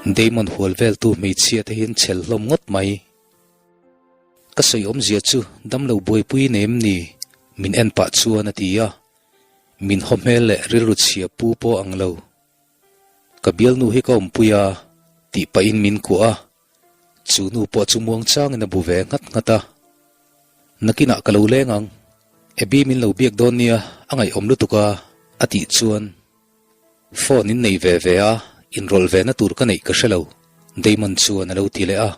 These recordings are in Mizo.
Damon hual veltu hmeichhia te hi an chhel hlawm ngawt mai. Ka sawi awmzia chu damlo buaipui nei em ni? Min en pah chuan a ti a. Min haw hmel leh rilru chhia pu pawh ang lo. Ka bialnu hi ka awmpui a, tih pahin min kuah a. Chu nu pawh chu muang changin a bu ve nghat nghat a. Nakinah ka lo leng ang, Abby min lo biak dawn nia, a ngaihawm lutuk a, a tih chuan phone in nei ve ve a, inrawlh ve na tur ka neih ka hre lo, Damon chuan a lo ti leh a.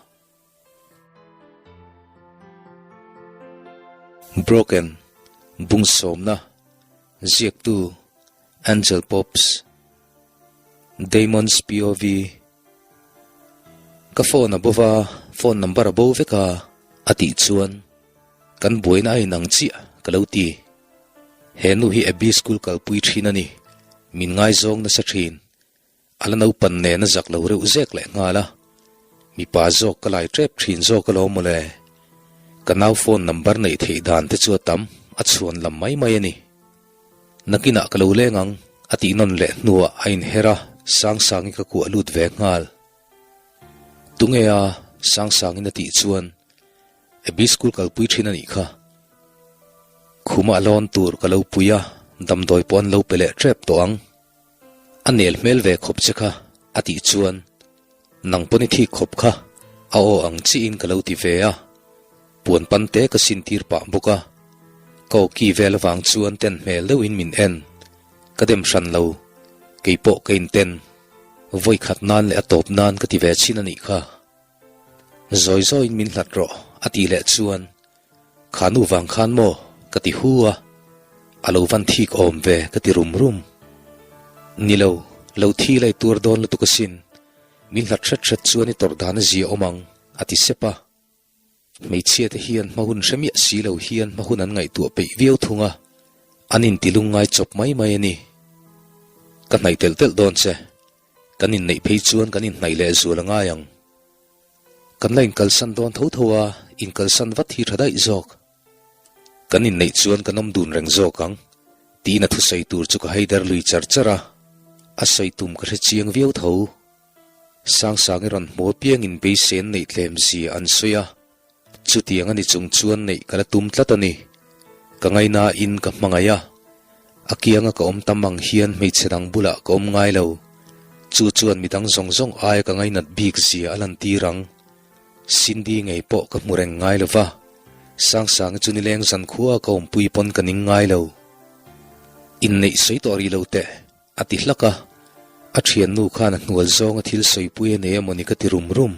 Broken, Bungsawmna, Ziaktu, Angel Pops. Damon's POV Ka phone a bo va, phone number a bo vek a, a tih chuan kan buaina a inang chiah ka lo ti. He nu hi Abby school kalpui thin a ni, min ngaizawng nasa thin. A la naupan nen a zak lo reuh zek leh nghal a, mipa zawk ka lai tep thin zawk alawm mawle. Ka nau phone number neih theih dan te chu a tam, a chhuan lam mai mai a ni. Nakinah ka lo leng ang, a tih nawn leh hnuah a inher a, Sangsangi ka kuah lut ve nghal. Tunge a? Sangsangin a tih chuan, Abby school kalpui thin a nih kha. Khumah lawn tur ka lo pui a, damdawi pawh an lo pe leh tep tawh ang. A nel hmel ve khawp che kha, a tih chuan, Nang pawn i thik khawp kha, a aw ang chiin ka lo ti ve a. Puan pan te ka sin tir pah bawk a. Ka aw ki vel avang chuan ten hmel deuhin min en. Ka dem hran lo, kei pawh ka inten. Vawi khat nan leh a tawp nan ka ti ve chhin a nih kha. Zawi zawiin min hlat rawh a tih leh chuan Kha nu vang khan maw? ka ti hu a, a lo van thik awm ve ka ti rum rum. Ni lo, lo thi lai tuar dawn lutuk asin, min hlat hret hret chuan i tawrh dan a zia awm ang a ti sep a. Hmeichhia te hian hma hun hre miah si lo hian hma hun an ngaihtuah peih viau thung a, an inti lungngai chawp mai mai a ni. Ka hnaih telh telh dawn che. Kan inneih phei chuan kan inhnaih leh zual a ngai ang. Kan la inkalsan dawn tho tho a, inkalsan vat hi tha daih zawk. Kan inneih chuan kan awm dun reng zawk ang, tiin a thusawi tur chu ka haider lui char char a, a sawi tum ka hre chiang viau tho. Sangsangi rawn hmu apiangin beisei an neih tlem zia an sawi a, chutiang a ni chung chuan neih ka la tum tlat a ni. Ka ngainain ka hmangaih a, a kianga ka awm tam ang hian hmeichhe dang bulah ka awm ngai lo. Chu chuan midang zawng zawng aia ka ngainat bik zia a lantir ang. Cindy ngei pawh ka hmu reng ngai lo va, Sangsangi chu nileng zankhua ka awmpui pawn ka ning ngai lo. Inneih sawi tawh rih lo teh. A ti hlak a, a thiannu khan a hnual zawnga thil sawipui a nei emawni ka ti rum rum.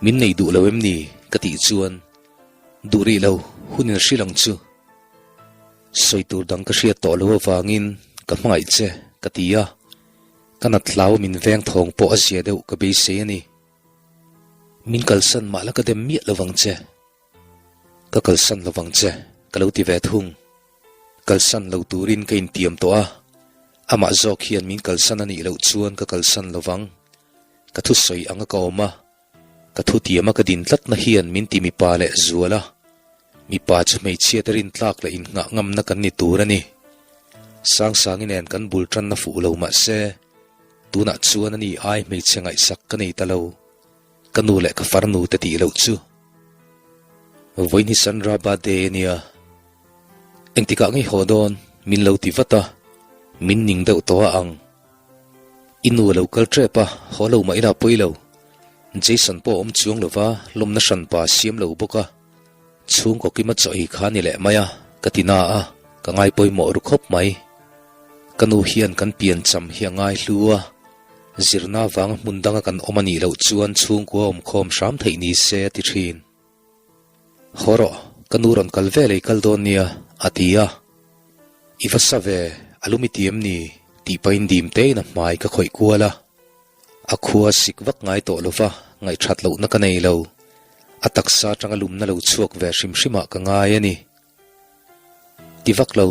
Min nei duh lo em ni? ka tih chuan, Duh rih lo, hun in hrilh ang chu. Sawi tur dang ka hriat tawh lo avangin ka hmangaih che, ka ti a, ka nat hlau min veng thawng pawh a zia deuh ka beisei a ni. Min kalsan mah la ka dem miah lo vang che. Ka kalsan lo vang che, ka lo ti ve thung. Kalsan lo turin ka intiam tawh a, amah zawk hian min kalsan a nih loh chuan ka kalsan lo vang. Ka thusawi anga ka awm a, ka thutiama ka din tlatna hian min ti mipa leh zual a, mipa chu hmeichhiate rintlak leh innghah ngamna kan ni tur a ni. Sangsangi nen kan bul tanna fuh lo mah se, tunah chuan a ni ai hmeichhe ngaihsak ka nei ta lo. Ka nu leh ka farnu te tih loh chu Vawiin hi Sandra birthday a nia, engtikah ngei haw dawn min lo ti vat a, min ning deuh tawh a ang. I nu a lo kal tep a, haw lo mah ila pawi lo. Jason pawh a awm chuang lo va, lawmna hranpa a siam lo bawk a, chhungkaw kima chaw ei kha a ni leh mai a, ka ti na a, ka ngai pawimawh ru khawp mai. Ka nu hian kan piancham hi a ngai hlu a, Zirna vanga hmun danga kan awm a nih loh chuan chhungkua awmkhawm hram theih ni se a ti thin. Haw rawh, ka nu rawn kal ve lei kal dawn nia, a ti a. I va sa ve, a lum i ti em ni? tih pahin dim tein a hmai ka khawih kual a. A khua sik vak ngai tawh lo va, ngaihthat lohna ka nei lo. A taksa atanga lumna lo chhuak ve hrim hrimah ka ngai a ni. Ti vak lo.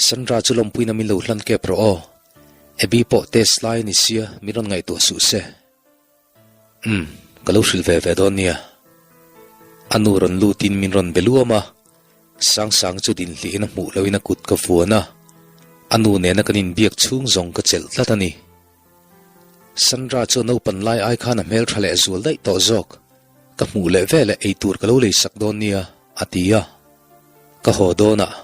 Sandra chu lawmpuina min lo hlan kep rawh aw. Abby pawh test lai a ni sia, min rawn ngaihtuah suh se. Umm, ka lo hrilh ve ve dawn nia. A nu rawn lutin min rawn be luam a, Sangsang chu dinhlihin a hmuh loin a kut ka vuan a, a nu nena kan inbiak chhung zawng ka chelh tlat a ni. Sandra chu a naupan lai ai khan a hmeltha leh zual daih tawh zawk. Ka hmuh leh veleh eitur ka lo leisak dawn nia, a ti a. Ka haw dawnah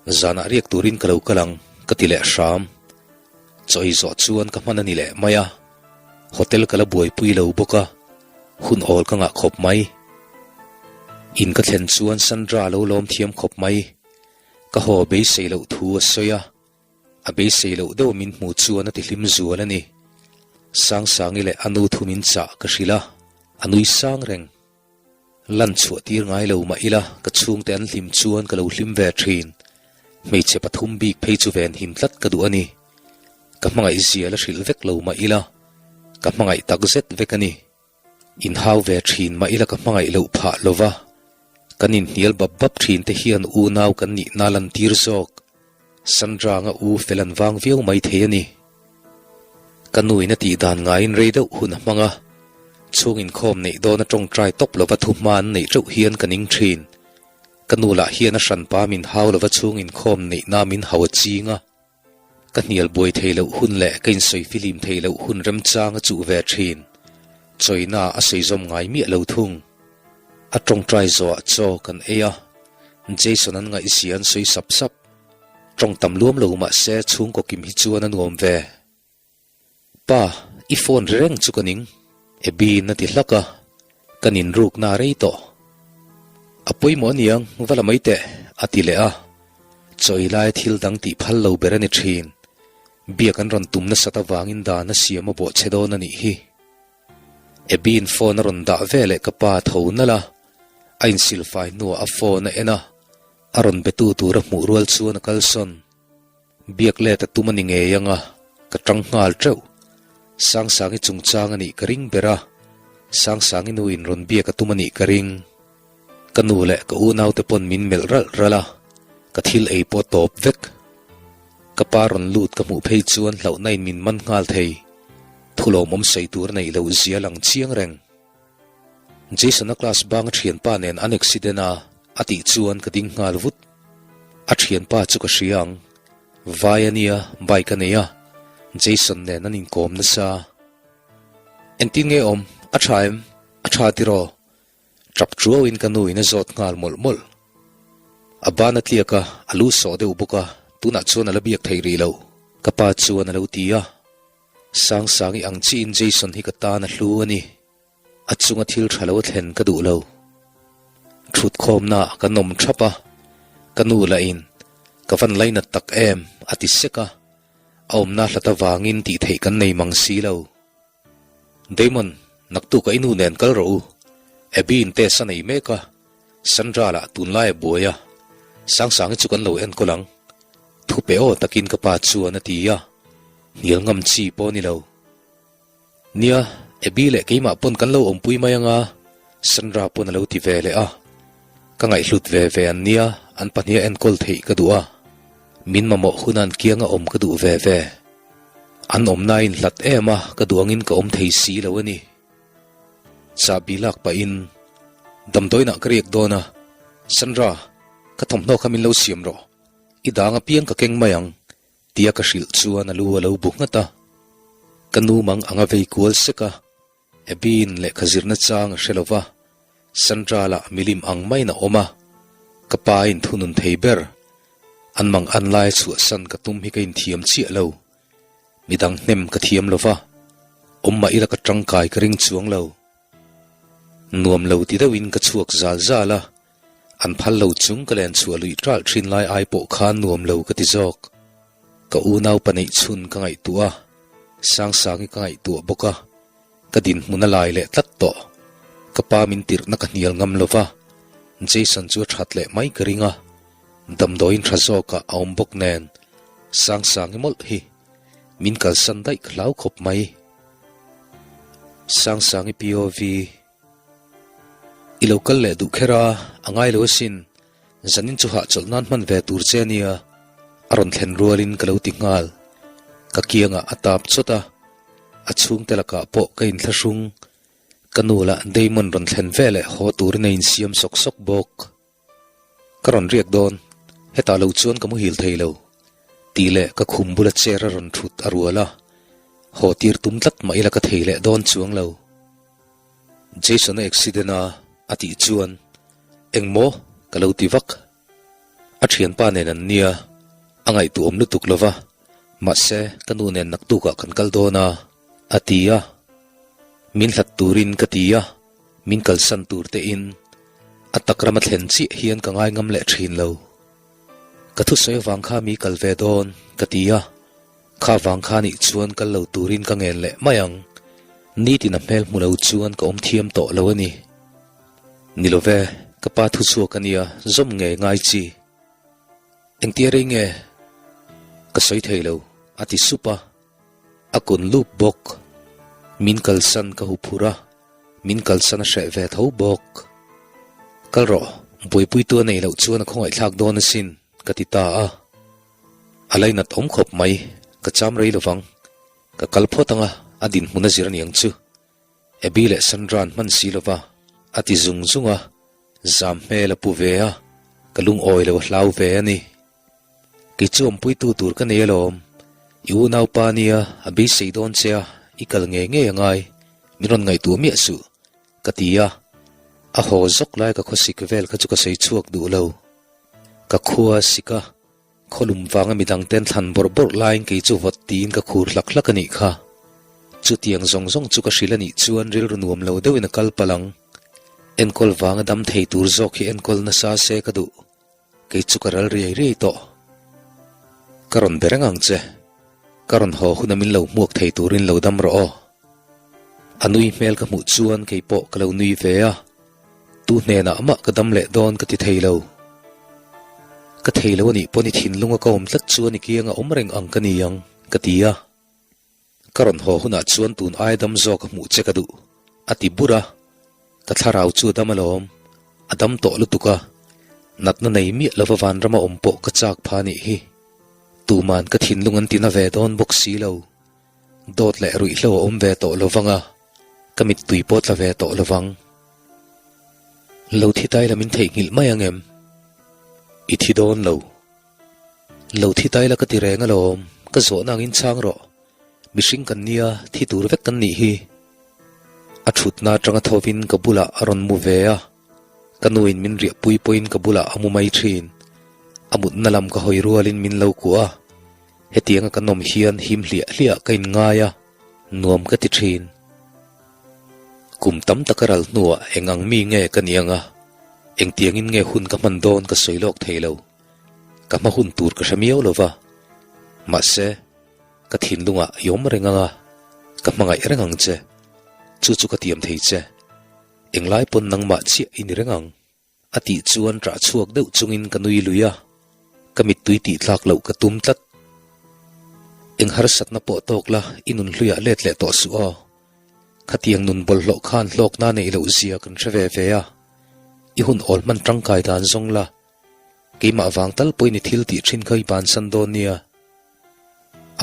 zanah riak turin ka lo kal ang, ka ti leh hram. Chaw ei zawh chuan ka hman a ni leh mai a. Hotel ka la buaipui lo bawk a, hun awl ka ngah khawp mai. In ka thlen chuan Sandra a lo lawm thiam khawp mai. Ka haw beisei loh thu a sawi a. A beisei loh deuh min hmuh chuan a ti hlim zual a ni. Sangsangi leh a nu thu min chah ka hrilh a, a nui sang reng. Lan chhuah tir ngai lo mah ila ka chhungte an hlim chuan ka lo hlim ve thin. Hmeichhe pathum bik phei chu ven him tlat ka duh a ni. Ka hmangaih zia la hrilh vek lo mah ila ka hmangaih tak zet vek a ni. Inhau ve thin mah ila ka hmangaih loh phah lo va, kan inhnial bap bap thin te hian unau kan nihna lantir zawk. Sandra anga u fel an vang viau mai thei a ni. Ka nuin a tih dan ngaiin rei deuh hun a hmang a, chhung inkhawm neih dawn a tawngtai tawp lova thuhma an neih teuh hian ka ning thin. Ka nu lah hian a hranpa min hau lova chhung inkhawm neihna min hau a ching a. Ka hnial buai thei loh hun leh ka insawi filim thei loh hun remchang a chuh ve thin. Chawina a sawi zawm ngai miah lo thung. A tawngtai zawhah chaw kan ei a, Jason an ngaihzia an sawi sap sap. Tawng tam luam lo mah se chhungkaw kim hi chuan a nuam ve. Pa, i phone ri reng chu ka ning, Abby-in a ti hlak a, kan inrukna a rei tawh. A pawimawh aniang, va la mai teh, a ti leh a. Chawi laia thil dang tih phal lo ber a ni thin. Biak an rawn tum nasat avangin dan a siam a bawh che dawn a nih hi. Abby-in phone a rawn dah veleh ka pa tho nalh a, a insilfai hnuah a phone a en a, a rawn betu tur a hmuh rual chuan a kalsawn. Biak let a tum a ni ngei ang a, ka tang nghal teuh. Sangsangi chungchang a nih ka ring ber a, Sangsangi nuin rawn biak a tum a nih ka ring. Ka nu leh ka unaute pawn min melh ralh ralh a, ka thil ei pawh a tawp vek. Ka pa rawn lut ka hmuh phei chuan hlauhna in min man nghal thei. Thulawmawm sawi tur a neih loh zia lang chiang reng. Jason-a class bang a thianpa nen an accident a, a tih chuan ka ding nghal vut. A thianpa chu ka hria ang. Vai a nia, bike a nei a, Jason nen an inkawm nasa. Engtin nge awm? A tha em? A tha tiraw? Tap tuauin ka nu in a zawt nghal mawlh mawlh. A ban a tliak a, a lu sawh deuh bawk a, tunah chuan a la biak theih rih loh. Ka pa chuan a lo ti a. Sangsangi ang chiin Jason hi ka tan a hlu a ni. A chunga thil tha lo a thlen ka duh lo. Thutkhawmnaah kan awm thap a, ka nu lahin ka van lainat tak em a ti sek a, a awmna hlat avangin tih theih kan nei mang si lo. Damon, naktuk a i nu nen kal rawh u. Abby in test a nei mek a, Sandra lah tunlai a buai a, Sangsangi chu kan lo enkawl ang. Thu pe aw takin ka pa chuan a ti a, hnial ngam chi pawh a ni lo. Nia, Abby leh keimah pawn kan lo awmpui mai anga, Sandra pawn a lo ti ve leh a. Ka ngaihhlut ve ve an nia, an pahniha enkawl theih ka duh a. Min mamawh huna an kianga awm ka duh ve ve. An awmna a inhlat em a, ka duh angin ka awm thei si lo a ni. Chahbi lak pahin damdawiinah ka riak dawn a, Sandra, ka thawmhnaw kha min lo siam rawh, i dang apiang ka keng mai ang, tia ka hrilh chuan a lu a lo bu nghat a. Ka nu mang anga vei kual sek a, Abby-in lehkha zirna chang a hre lo va, Sandra lah milim ang maiin a awm a, ka pa a inthunun thei ber. An mang an laia chhuahsan ka tum hi ka inthiam chiah lo. Midang hnem ka thiam lo va, awm mah ila ka tangkai ka ring chuang lo. Nuam lo ti deuhin ka chhuak zal zal a, an phal lo chung ka len chhuah luih ṭalh ṭhin lai ai pawh khan nuam lo ka ti zawk. Ka unau paneih chhun ka ngaihtuah a, Sangsangi ka ngaihtuah bawk a, ka dinhmun a lai leh tlat tawh. Ka pa min tirhna ka hnial ngam lo va, Jason chu a that leh mai ka ring a, damdawiin tha zawkah a awm bawk nen Sangsangi mawlh hi min kalsan daih ka hlau khawp mai. Sangsangi POV I lo kal leh duh kher a, a ngai lo asin. Zanin chu hahchawlh nan hman ve tur che ania, a rawn thlen rualin ka lo ti nghal. Ka kiangah a tap chawt a, a chhungte lakah pawh ka inthlahrung. Ka nu lah Damon rawn thlen veleh haw turin a insiam sawk sawk bawk. Ka rawn riak dawn, hetah lo chuan ka muhil thei lo, tih leh ka khum bula chair a rawn thut a rual a. Haw tir tum tlat mah ila ka thei leh dawn chuang lo. Jason-a accident a a tih chuan engmaw ka lo ti vak. A thianpa nen an nia, a ngaihtuahawm lutuk lo va, mahse ka nu nen naktukah kan kal dawn a, a ti a. Min hlat turin ka ti a, min kalsan tur tein a tak rama thlen chiah hian ka ngai ngam leh thin lo. Ka thusawi avang kha mi kal ve dawn ka ti a, kha vang kha nih chuan kal lo turin ka ngen leh mai ang. Nitin a hmel hmu lo chuan ka awm thiam tawh lo a ni. Ni lo ve, ka pa thu chhuak a nia, zawm ngei ngai chi. Engtia rei nge? Ka sawi thei lo, a ti sup a. A kun lup bawk. Min kalsan ka huphurh a, min kalsan a hreh ve tho bawk. Kal rawh, buaipuitu a neih loh chuan a khawngaihthlak dawn asin, ka ti ta a. A lainat awm khawp mai, ka cham rei lovang. Ka kal phawt ang a, a dinhmun a zir aniang chu. Abby leh Sandra an hman si lova, a ti zung zung a, zam hmel a pu ve a, ka lungawi lo a hlau ve a ni. Kei chu awmpuitu tur ka nei alawm, i unaupa nia a beisei dawn che a, i kal ngei ngei a ngai, min rawn ngaihtuah miah suh, ka ti a, a haw zawk lai ka khawsik vel kha chu ka sawi chhuak duh lo. Ka khua a sik a, Khawlum vanga midang ten thlan bawrh bawrh laiin kei chu vawt tiin ka khur hlak hlak a nih kha. Chutiang zawng zawng chu ka hrilh a nih chuan rilru nuam lo deuhin a kal palh ang. Enkawl vanga dam thei tur zawk hi enkawl nasa se ka duh. Kei chu ka ral riai riai tawh. Ka rawn be reng ang che. Ka rawn haw huna min lo hmuak thei turin lo dam rawh aw. A nui hmel ka hmuh chuan kei pawh ka lo nui ve a. Tu hnenah mah ka dam leh dawn ka ti thei lo. Ka thei lo a nih pawn i thinlunga ka awm tlat chuan i kianga awm reng ang ka ni ang, ka ti a. Ka rawn haw hunah chuan tun aia dam zawk a hmuh che ka duh, a ti bur a. Ka thlarau chu a dam alawm, a dam tawh lutuk a. Natna nei miah lova vanrama awm pawh ka chak pha nih hi. Tuman ka thinlung an tina ve dawn bawk si lo. Dawt leh ruihhlo a awm ve tawh lo vang a, ka mittui pawh tla ve tawh lo vang. Lo thi tai la min theihnghilh mai ang em? I thi dawn lo. Lo thi tai la ka ti reng alawm, ka zawhna angin chhang rawh. Mihring kan nia, thi tur vek kan nih hi. A thutna atanga thovin ka bulah a rawn mu ve a. Ka nuin min riahpui pawhin ka bulah a mu mai thin. A mutna lam ka hawi rualin min lo kuah a, hetianga ka nawm hian him hliah hliah ka inngai a, nuam ka ti thin. Kum tam taka ral hnuah eng ang mi nge ka ni ang a, engtiangin nge hun ka hman dawn ka sawi lawk thei lo. Ka hma hun tur ka hre miau lo va. Mahse, ka thinlungah i awm reng ang a, ka hmangaih reng ang che. Chu chu ka tiam thei che. Englai pawn nangmah chiah i ni reng ang. A tih chuan rah chhuak deuh chungin ka nui lui a, ka mittui tih tlak loh ka tum tlat. Eng harsatna pawh tawk la, i nun hluiah let leh tawh suh aw. Khatiang nun bawlhhlawh khan hlawkna neih loh zia kan hre ve ve a, i hun awl hman tangkai dan zawng la, keimah vang tal pawhin i thil tih thin kha i bansan dawn nia.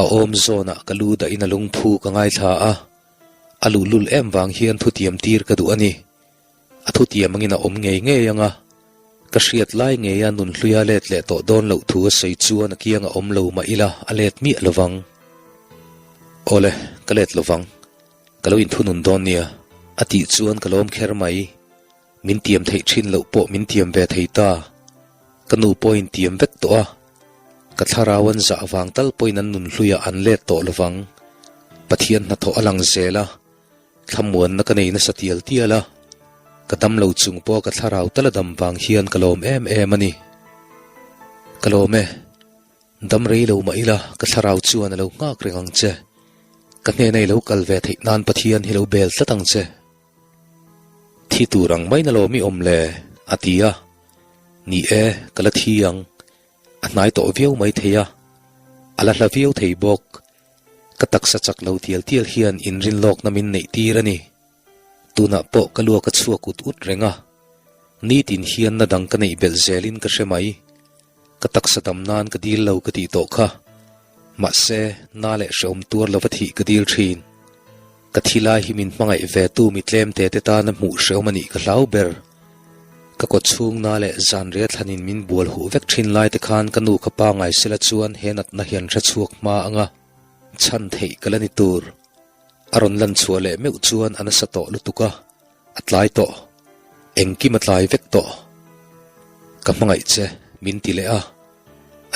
A awm zawnah ka lu dahin a lungphu ka ngaithla a, a luhlul em vang hian thutiam tir ka duh a ni. A thutiam angin a awm ngei ngei ang a, ka hriat lai ngeia nunhluia let leh tawh dawn loh thu a sawi chuan a kiang a awm lo mah ila a let miah lovang. Awle, ka let lovang. Ka lo inthunun dawn nia, a tih chuan ka lawm kher mai. Min tiam theih thin loh pawh min tiam ve thei ta. Ka nu pawhin tiam vek tawh a, ka thlarau an zah vang tal pawhin an nunhluiah an let tawh lovang. Pathian hnathawh a lang zel a, thlamuanna ka nei nasa tial tial a, ka dam lo chung pawha ka thlarau tal a dam vang hian ka lawm em em a ni. Ka lawm e, dam rei lo mah ila ka thlarau chuan a lo nghak reng ang che. Ka hnena i lo kal ve theih nan Pathian hi lo bel tlat ang che. Thi tur ang mai na lawm i awm le, a ti a. Ni e, ka la thi ang. A hnai tawh viau mai thei a, a la hla viau thei bawk. Ka taksa chak lo tial tial hian inrin lawkna min neih tir a ni. Tunah pawh ka luak a chhuak ut ut reng a. Nitin hian na dang ka neih belh zelin ka hre mai. Ka taksa dam nan ka dil lo ka tih tawh kha. Mahse, na leh hrehawm tuar lova thih ka dil thin. Ka thi lai hi min hmangaih ve tu mi tlem te te tana hmuh hrehawm a nih ka hlau ber. Ka kaw chhung na leh zan ria thlanin min bual huh vek thin lai te khan ka nu ka pa ngaisela chuan he natna hian hre chhuak hma anga chhan theih ka la ni tur. A rawn lan chhuah leh meuh chuan a nasa tawh lutuk a, a tlai tawh. Engkim a tlai vek tawh. Ka hmangaih che, min ti leh a.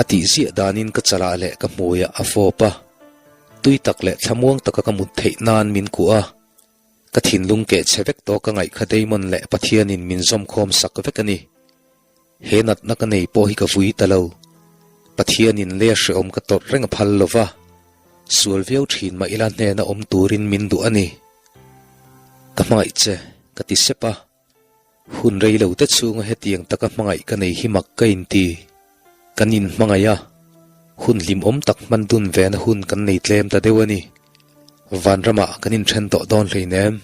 A tih ziah danin ka chalah leh ka hmuiah a fawp a. Tui tak leh thlamuang taka ka mut theih nan min kuah a. Ka thinlung keh chhe vek tawh ka ngaih kha Damon leh Pathianin min zawmkhawm sak vek a ni. He natna ka nei pawh hi ka vui ta lo. Pathianin lei a hrehawm ka tawrh reng a phal lo va, sual viau thin mah ila hnena awm turin min duh a ni. Ka hmangaih che, ka ti sep a. Hun rei lo te chhunga hetiang taka hmangaih ka nei hi mak ka inti. Kan inhmangaih a, hun hlimawm tak hman dun vena hun kan nei tlem ta deuh a ni. Vanramah kan inthen tawh dawn hleinem.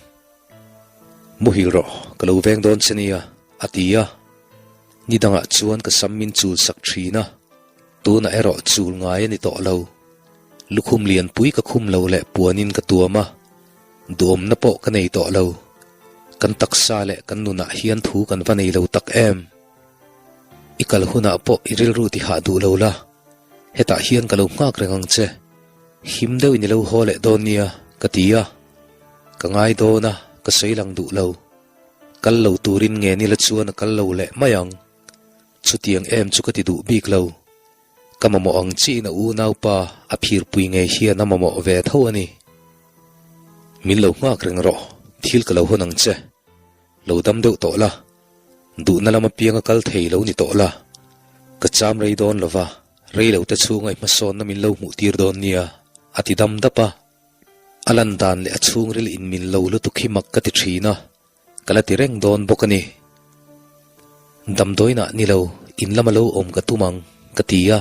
Muhil rawh, ka lo veng dawn che nia, a ti a. Ni dangah chuan ka sam min chul sak thin a, tunah erawh chul ngai a ni tawh lo. Lukhum lianpui ka khum lo leh puanin ka tuam a, duhawmna pawh ka nei tawh lo. Kan taksa leh kan nunah hian thu kan va nei lo tak em? I kal hunah pawh i rilru ti hah duh lo la, hetah hian ka lo nghak reng ang che. Him deuhin i lo haw leh dawn nia, ka ti a. Ka ngai dawn a, ka sawi lang duh lo. Kal lo turin nge nila chuan a kal lo leh mai ang. Chutiang em chu ka ti duh bik lo. Ka mamawh ang chiin a unaupa a phirpui ngei hian a mamawh ve tho a ni. Min lo nghak reng rawh, thil ka lo hawn ang che. Lo dam deuh tawh la, duhna lam apianga kal thei lo ni tawh la. Ka cham rei dawn lo va, rei lo te chhunga i hmasawnna min lo hmuh tir dawn nia, a ti dam dap a. A lan dan leh a chhungril in min lo lutuk hi mak ka ti thin a, ka la ti reng dawn bawk a ni. Damdawiinah ni lo, in lama lo awm ka tum ang, ka ti a.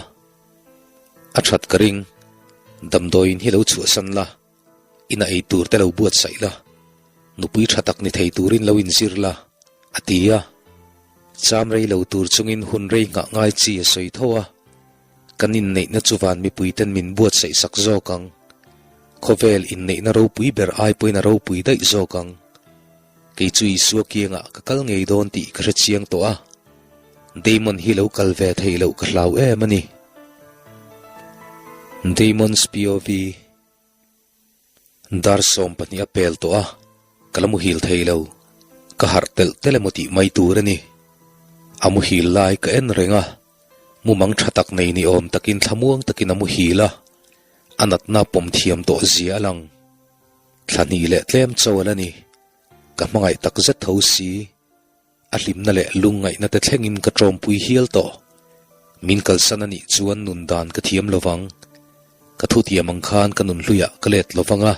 A that ka ring, damdawiin hi lo chhuahsan la, ina ei tur te lo buatsaih la, nupui tha tak ni thei turin lo inzir la, a ti a. Cham rei lo tur chungin hun rei nghah ngai chi a sawi tho a. Kan inneihna chu van mipuiten min buatsaih sak zawk ang. Khawvel inneihna ropui ber ai pawhin a ropui daih zawk ang. Kei chu Isua kiangah ka kal ngei dawn tih ka hre chiang tawh a. Damon hi lo kal ve theih loh ka hlau em a ni. Damon's POV. Dar 12 a pel tawh a, ka la muhil thei lo. Ka harh telh telh emaw tih mai tur a ni. A muhil lai ka en reng a, mumang tha tak nei ni awm takin thlamuang takin a muhil a, a natna pawm thiam tawh zia a lang. Thla hnih leh tlem cho a la ni. Ka hmangaih tak zet tho si. A hlimna leh lungngaihna te thlengin ka ṭawmpui hial tawh. Min kalsan a nih chuan nun dan ka thiam lo vang. Ka thutiam ang khan ka nun hluiah ka let lo vang a.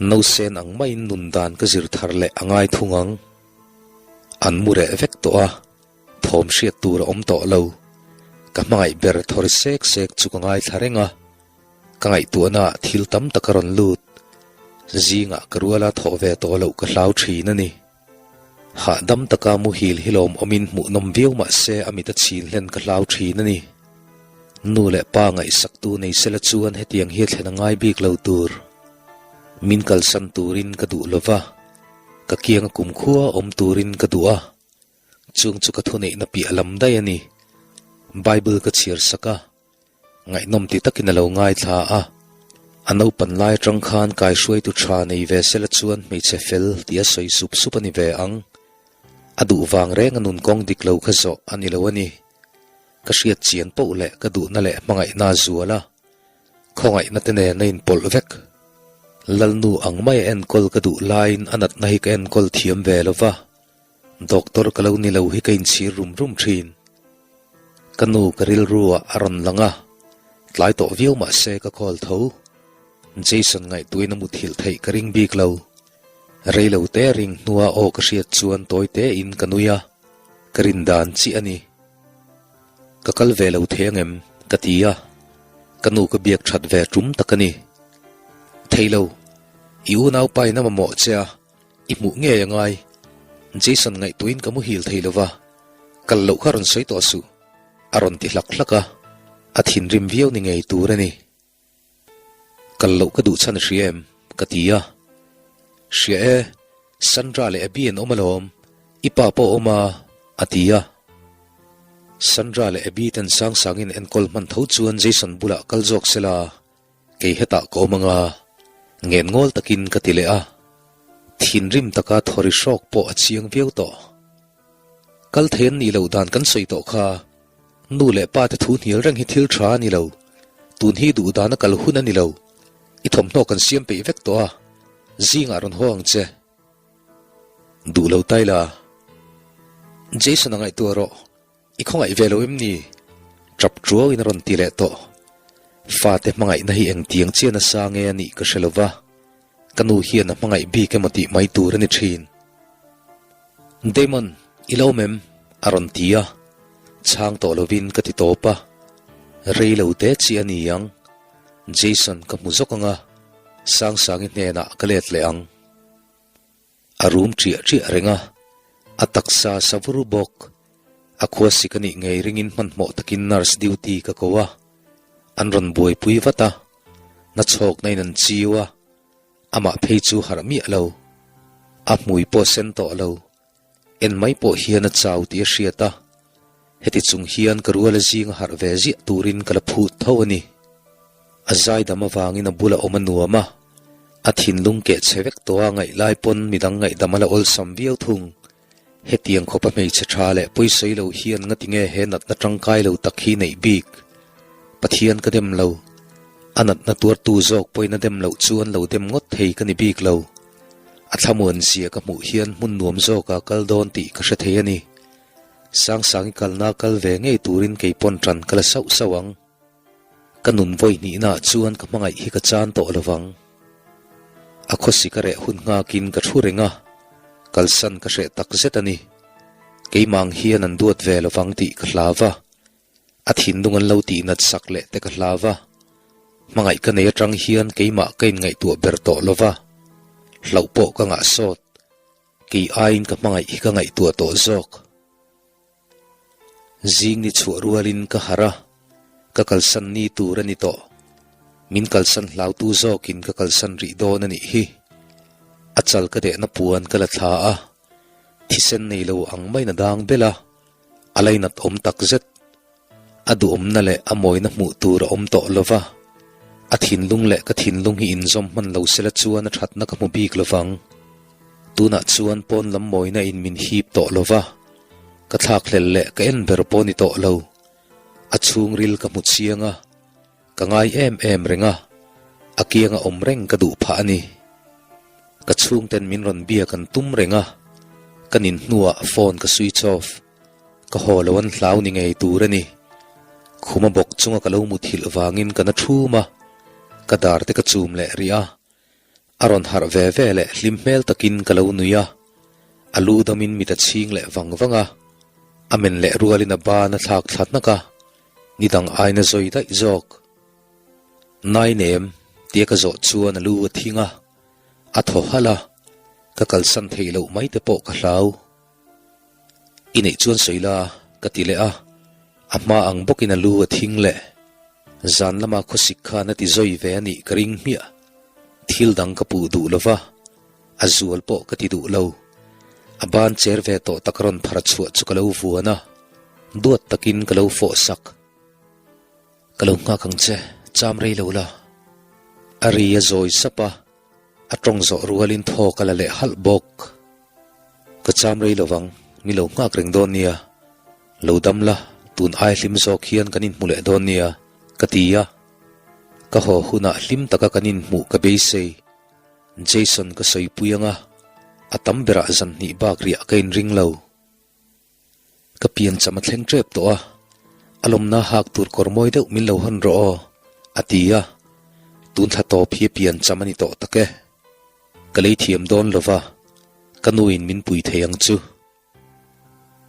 Nausen ang maiin nun dan ka zir thar leh a ngai thung ang. An mu reh vek tawh a, thawm hriat tur a awm tawh lo. Ka hmangaih ber thawri sek sek chu ka ngaithla reng a. Ka ngaihtuahnaah thil tam tak a rawn lut. Zingah ka ruala thawh ve tawh loh ka hlau thin a ni. Hahdam taka muhil hi lawmawmin hmuhnawm viau mah se a mit a chhin hlen ka hlau thin a ni. Nu leh pa ngaihsaktu nei sela chuan hetiang hi a thlen a ngai bik lo tur. Min kalsan turin ka duh lova, ka kianga kumkhua awm turin ka duh a, chung chu ka thuneihna piah lam daih a ni. Bible ka chhiar sak a. Ngaihnawm ti takin a lo ngaithla a, a naupan lai atang khan kaihruaitu tha nei ve sela chuan hmeichhe fel tih a sawi sup sup a ni ve ang. A duh vang reng a nun kawng dik lo kha zawh a ni lo a ni. Ka hriat chian poh leh ka duhna leh hmangaihna a zual a, khawngaihna te nen a inpawlh vek. Lalnu ang mai a enkawl ka duh laiin a natna hi ka enkawl thiam ve lo va. Doctor ka lo ni lo hi ka inchhir rum rum thin. Ka nu ka rilru ah a rawn lang a, tlai tawh viau mah se ka call tho. Jason ngaihtuahin a muthilh theih ka ring bik lo. Rei lo te ring hnua aw ka hriat chuan tawi te in ka nui a, ka rin dan chiah a ni. Ka kal ve lo thei angem? ka ti a, ka nu ka biak that ve tum tak a ni. Thei lo, i unaupa in a mamawh che a. I hmuh ngei a ngai. Jason ngaihtuahin ka muhil thei lo va, kal loh kha rawn sawi tawh suh, a rawn ti hlak hlak a, a thinrim viau ni ngei tur a ni. Kal loh ka duh chhan a hria em? ka ti a. Hria e, Sandra leh Abby an awm alawm, i pa pawh a awm a, a ti a. Sandra leh Abby ten sang sangin enkawl hman tho chuan Jason bulah kal zawk sela, Kei hetah ka awm anga. Ngenngawl takin ka ti leh a, thinrim taka thawri hrawk pawh a chiang viau tawh. Kal thei an nih loh dan kan sawi tawh kha, nu leh pa te thu hnial reng hi thil tha a ni lo, tun hi duh dana kal hun a ni lo, i thawmhnaw kan siam peih vek tawh a, zingah rawn haw ang che. Duh lo tai la, Jason a ngaihtuah rawh. I khawngaih ve lo em ni? Tap tuau in a rawn ti leh tawh. Fate hmangaihna hi engtiang chian a sa nge a nih ka hre lo va, ka nu hian a hmangaih bik emaw tih mai tur a ni thin. Damon, i lo awm em? a rawn ti a, chhang tawh lovin ka ti tawp a. Rei lo te chi a ni ang. Jason ka hmu zawk ang a, Sangsangi hnenah ka let leh ang. A rum ṭiah ṭiah reng a, a taksa sa vur bawk. A khuasik a nih ngei ringin hmanhmawh takin nurse duty ka ko a, an rawn buaipui vat a, na chhawkna in an chiu a, amah phei chu harh miah lo. A hmui pawh sen tawh lo, en mai pawh hian a chau tih a hriat a, heti chung hian ka ruala zinga harh ve ziah turin ka la phut tho a ni. A zaidam avangin a bula awm a nuam a, a thinlung keh chhe vek tawh a ngaih lai pawn midang ngaihdam a la awlsam viau thung. Hetiang khawpa hmeichhe tha leh pawisawi lo hian ngati nge he natna tangkai lo tak hi neih bik? Pathian ka dem lo. A natna tuartu zawk pawhin a dem loh chuan lo dem ngawt thei ka ni bik lo. A thlamuan zia ka hmuh hian hmun nuam zawka kal dawn tih ka hre thei a ni. Sangsangi kalna kal ve ngei turin kei pawn tan ka la sauh sauh ang. Ka nun vawi hnihnaah chuan ka hmangaih hi ka chan tawh lo vang. A khawsi ka reh hun nghakin ka thu reng a, kalsan ka hreh tak zet a ni. Keimah ang hian an duat ve lo vang tih ka hlau va, a thinlung an lo tihnat sak leh te ka hlau va. Hmangaih ka nei atang hian keimah ka inngaihtuah ber tawh lo va, hlauh pawh ka ngah sawt. Kei aiin ka hmangaih hi ka ngaihtuah tawh zawk. Zing ni chhuah rualin ka harh a, ka kalsan ni tur a ni tawh. Min kalsan hlautu zawkin ka kalsan rih dawn a nih hi. A chal ka dehna puan ka la thla a, thisen nei lo ang maiin a dang bel a, a lainat awm tak zet. A duhawmna leh a mawina hmuh tur a awm tawh lo va, a thinlung leh ka thinlung hi inzawm hman lo sela chuan a thatna ka hmu bik lo vang. Tunah chuan pawn lam mawina in min hip tawh lo va, ka thlakhlel leh ka en ber pawh ni tawh lo. A chhungril ka hmu chiang a, ka ngai em em reng a, a kianga awm reng ka duh phah a ni. Ka chhungten min rawn biak an tum reng a, ka nin hnuah phone ka switch off. Ka haw lo an hlau ni ngei tur a ni. Khuma bawk chunga ka lo muthilh vangin ka na thum a, ka dar te ka chum leh rih a. A rawn harh ve ve leh hlim hmel takin ka lo nui a, a lu damin mit a chhing leh vang vang a, a men leh rualin a ban a thlak thla hnak a, ni dang aina zawi daih zawk. Nai nem, tia ka zawh chuan a lu a thing a, a thaw halh a, ka kalsan theih loh mai te pawh ka hlau. I neih chuan sawi la, ka ti leh a, a hma ang bawkin a lu a thing leh. Zan lama khawsik khan a ti zawi ve a nih ka ring hmiah. Thil dang ka puh duh lo va, a zual pawh ka ti duh lo. A ban cher ve tawh tak rawn phar chhuah chu ka lo vuan a, duat takin ka lo fawh sak. Ka lo nghak ang che, cham rei lo la. A ri a zawi sap a, a tawng zawh rualin thaw ka la leh halh bawk. Ka cham rei lovang, mi lo nghak reng dawn nia. Lo dam la, tun ai hlim zawk hian kan inhmu leh dawn nia, ka ti a. Ka haw hunah hlim taka kan inhmuh ka beisei. Jason ka sawipui ang a, a tam berah zan hnih bak riah ka inring lo. Ka piancham a thleng tep tawh a, a lawmna hak tur kawr mawi deuh min lo hawn rawh aw, a ti a. Tun thla tawp hi a piancham a ni tawh tak e. Ka lei thiam dawn lo va, ka nuin min pui thei ang chu.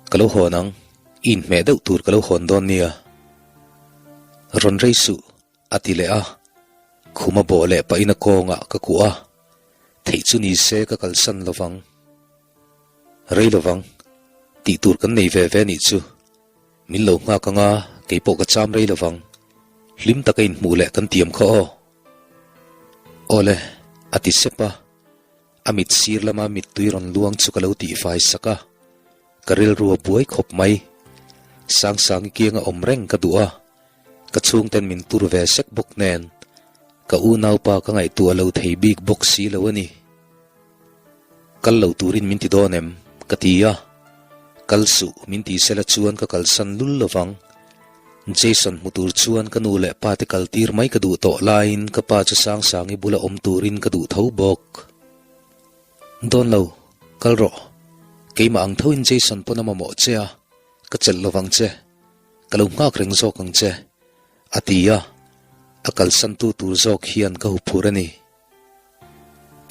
Ka lo hawn ang, i inhmeh deuh tur ka lo hawn dawn nia. Rawn rei suh, a ti leh a. Khuma bawh leh pahin a kawngah ka kuah a, theih chu ni se ka kalsan lo vang. Rei lo vang, tih tur kan nei ve ve nih chu. Min lo nghak anga kei pawh ka cham rei lo vang. Hlim taka inhmuh leh kan tiam kha aw. Awle, a ti sep a. A mit sir lama mittui rawn luang chu ka lo tihfai sak a. Ka rilru a buai khawp mai. Sangsangi kianga awm reng ka duh a. Ka chhungten min tur ve sek bawk nen. Ka unaupa ka ngaihtuah lo thei bik bawk si lo a ni. Kal lo turin min ti dawn em? Ka ti a. Kal suh min ti sela chuan ka kalsan lul lovang. Jason hmu tur chuan ka nu leh pa te kal tir mai ka duh tawh laiin ka pa chu Sangsangi bula awm turin ka duh tho bawk. Dawn lo, kal rawh. Keimah ang thoin Jason pawn a mamawh che a, ka chelh lovang che. Ka lo nghak reng zawk ang che, a ti a, a kalsantu tur zawk hian ka huphur a ni.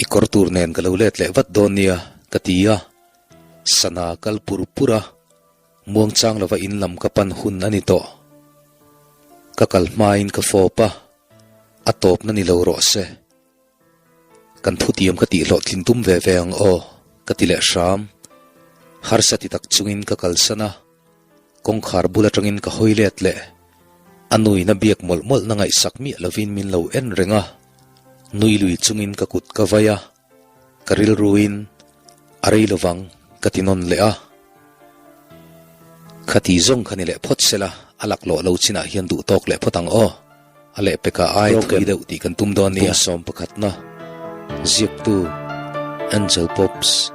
I kawr tur nen ka lo let leh vat dawn nia, ka ti a. Sana kal pur pur a, muangchang lova in lam ka pan hun a ni tawh. Ka kal hmain ka fawp a, a tawpna ni lo rawh se. Kan thutiam ka tih hlawhtlin tum ve ve ang aw, ka ti leh hram. Harsa ti tak chungin ka kalsan a, kawngkhar bul atangin ka hawi let leh. A nuin a biak mawlh mawlhna ngaihsak miah lovin min lo en reng a, nui lui chungin ka kut ka vai a, ka rilruin a rei lovang ka ti nawn leh a. Khati zawng kha ni leh phawt sela, a laklawh lo chinah hian duh tawk leh phawt ang aw. A lehpekah ai thui deuh tih kan tum dawn nia. Sawm pakhatna, Ziaktu, Angel Pops,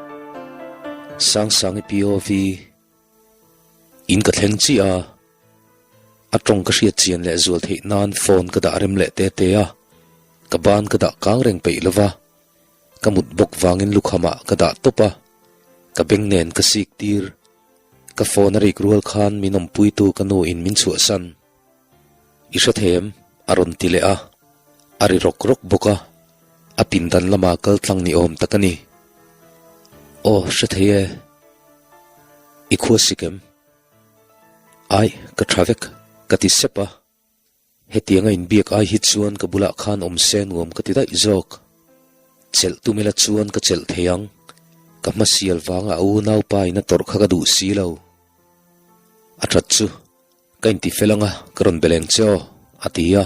Sangsangi POV, In ka thleng chiah a, a tawng ka hriat chian leh zual theih nan phone ka dah rem leh te te a, ka ban ka dah kang reng peih lova, ka mut bawk vangin lukhamah ka dah tawp a, ka beng nen ka sik tir, ka phone a rik rual khan min awmpuitu ka nu in min chhuahsan. I hre thei em? A rawn ti leh a, a ri rawk rawk bawk a, a pindan lama kal tlang ni awm tak a ni. Aw, hre thei e. I khua sik em? Ai, ka tha vek, ka ti sep a. Hetianga inbiak ai hi chuan ka bulah khan awm se nuam ka ti daih zawk. Chelh tum ila chuan ka chelh thei ang, ka hmasial vanga a unaupa in a tawrh kha ka duh si lo. A that chu. Ka inti fel anga ka rawn be leng che aw, a ti a.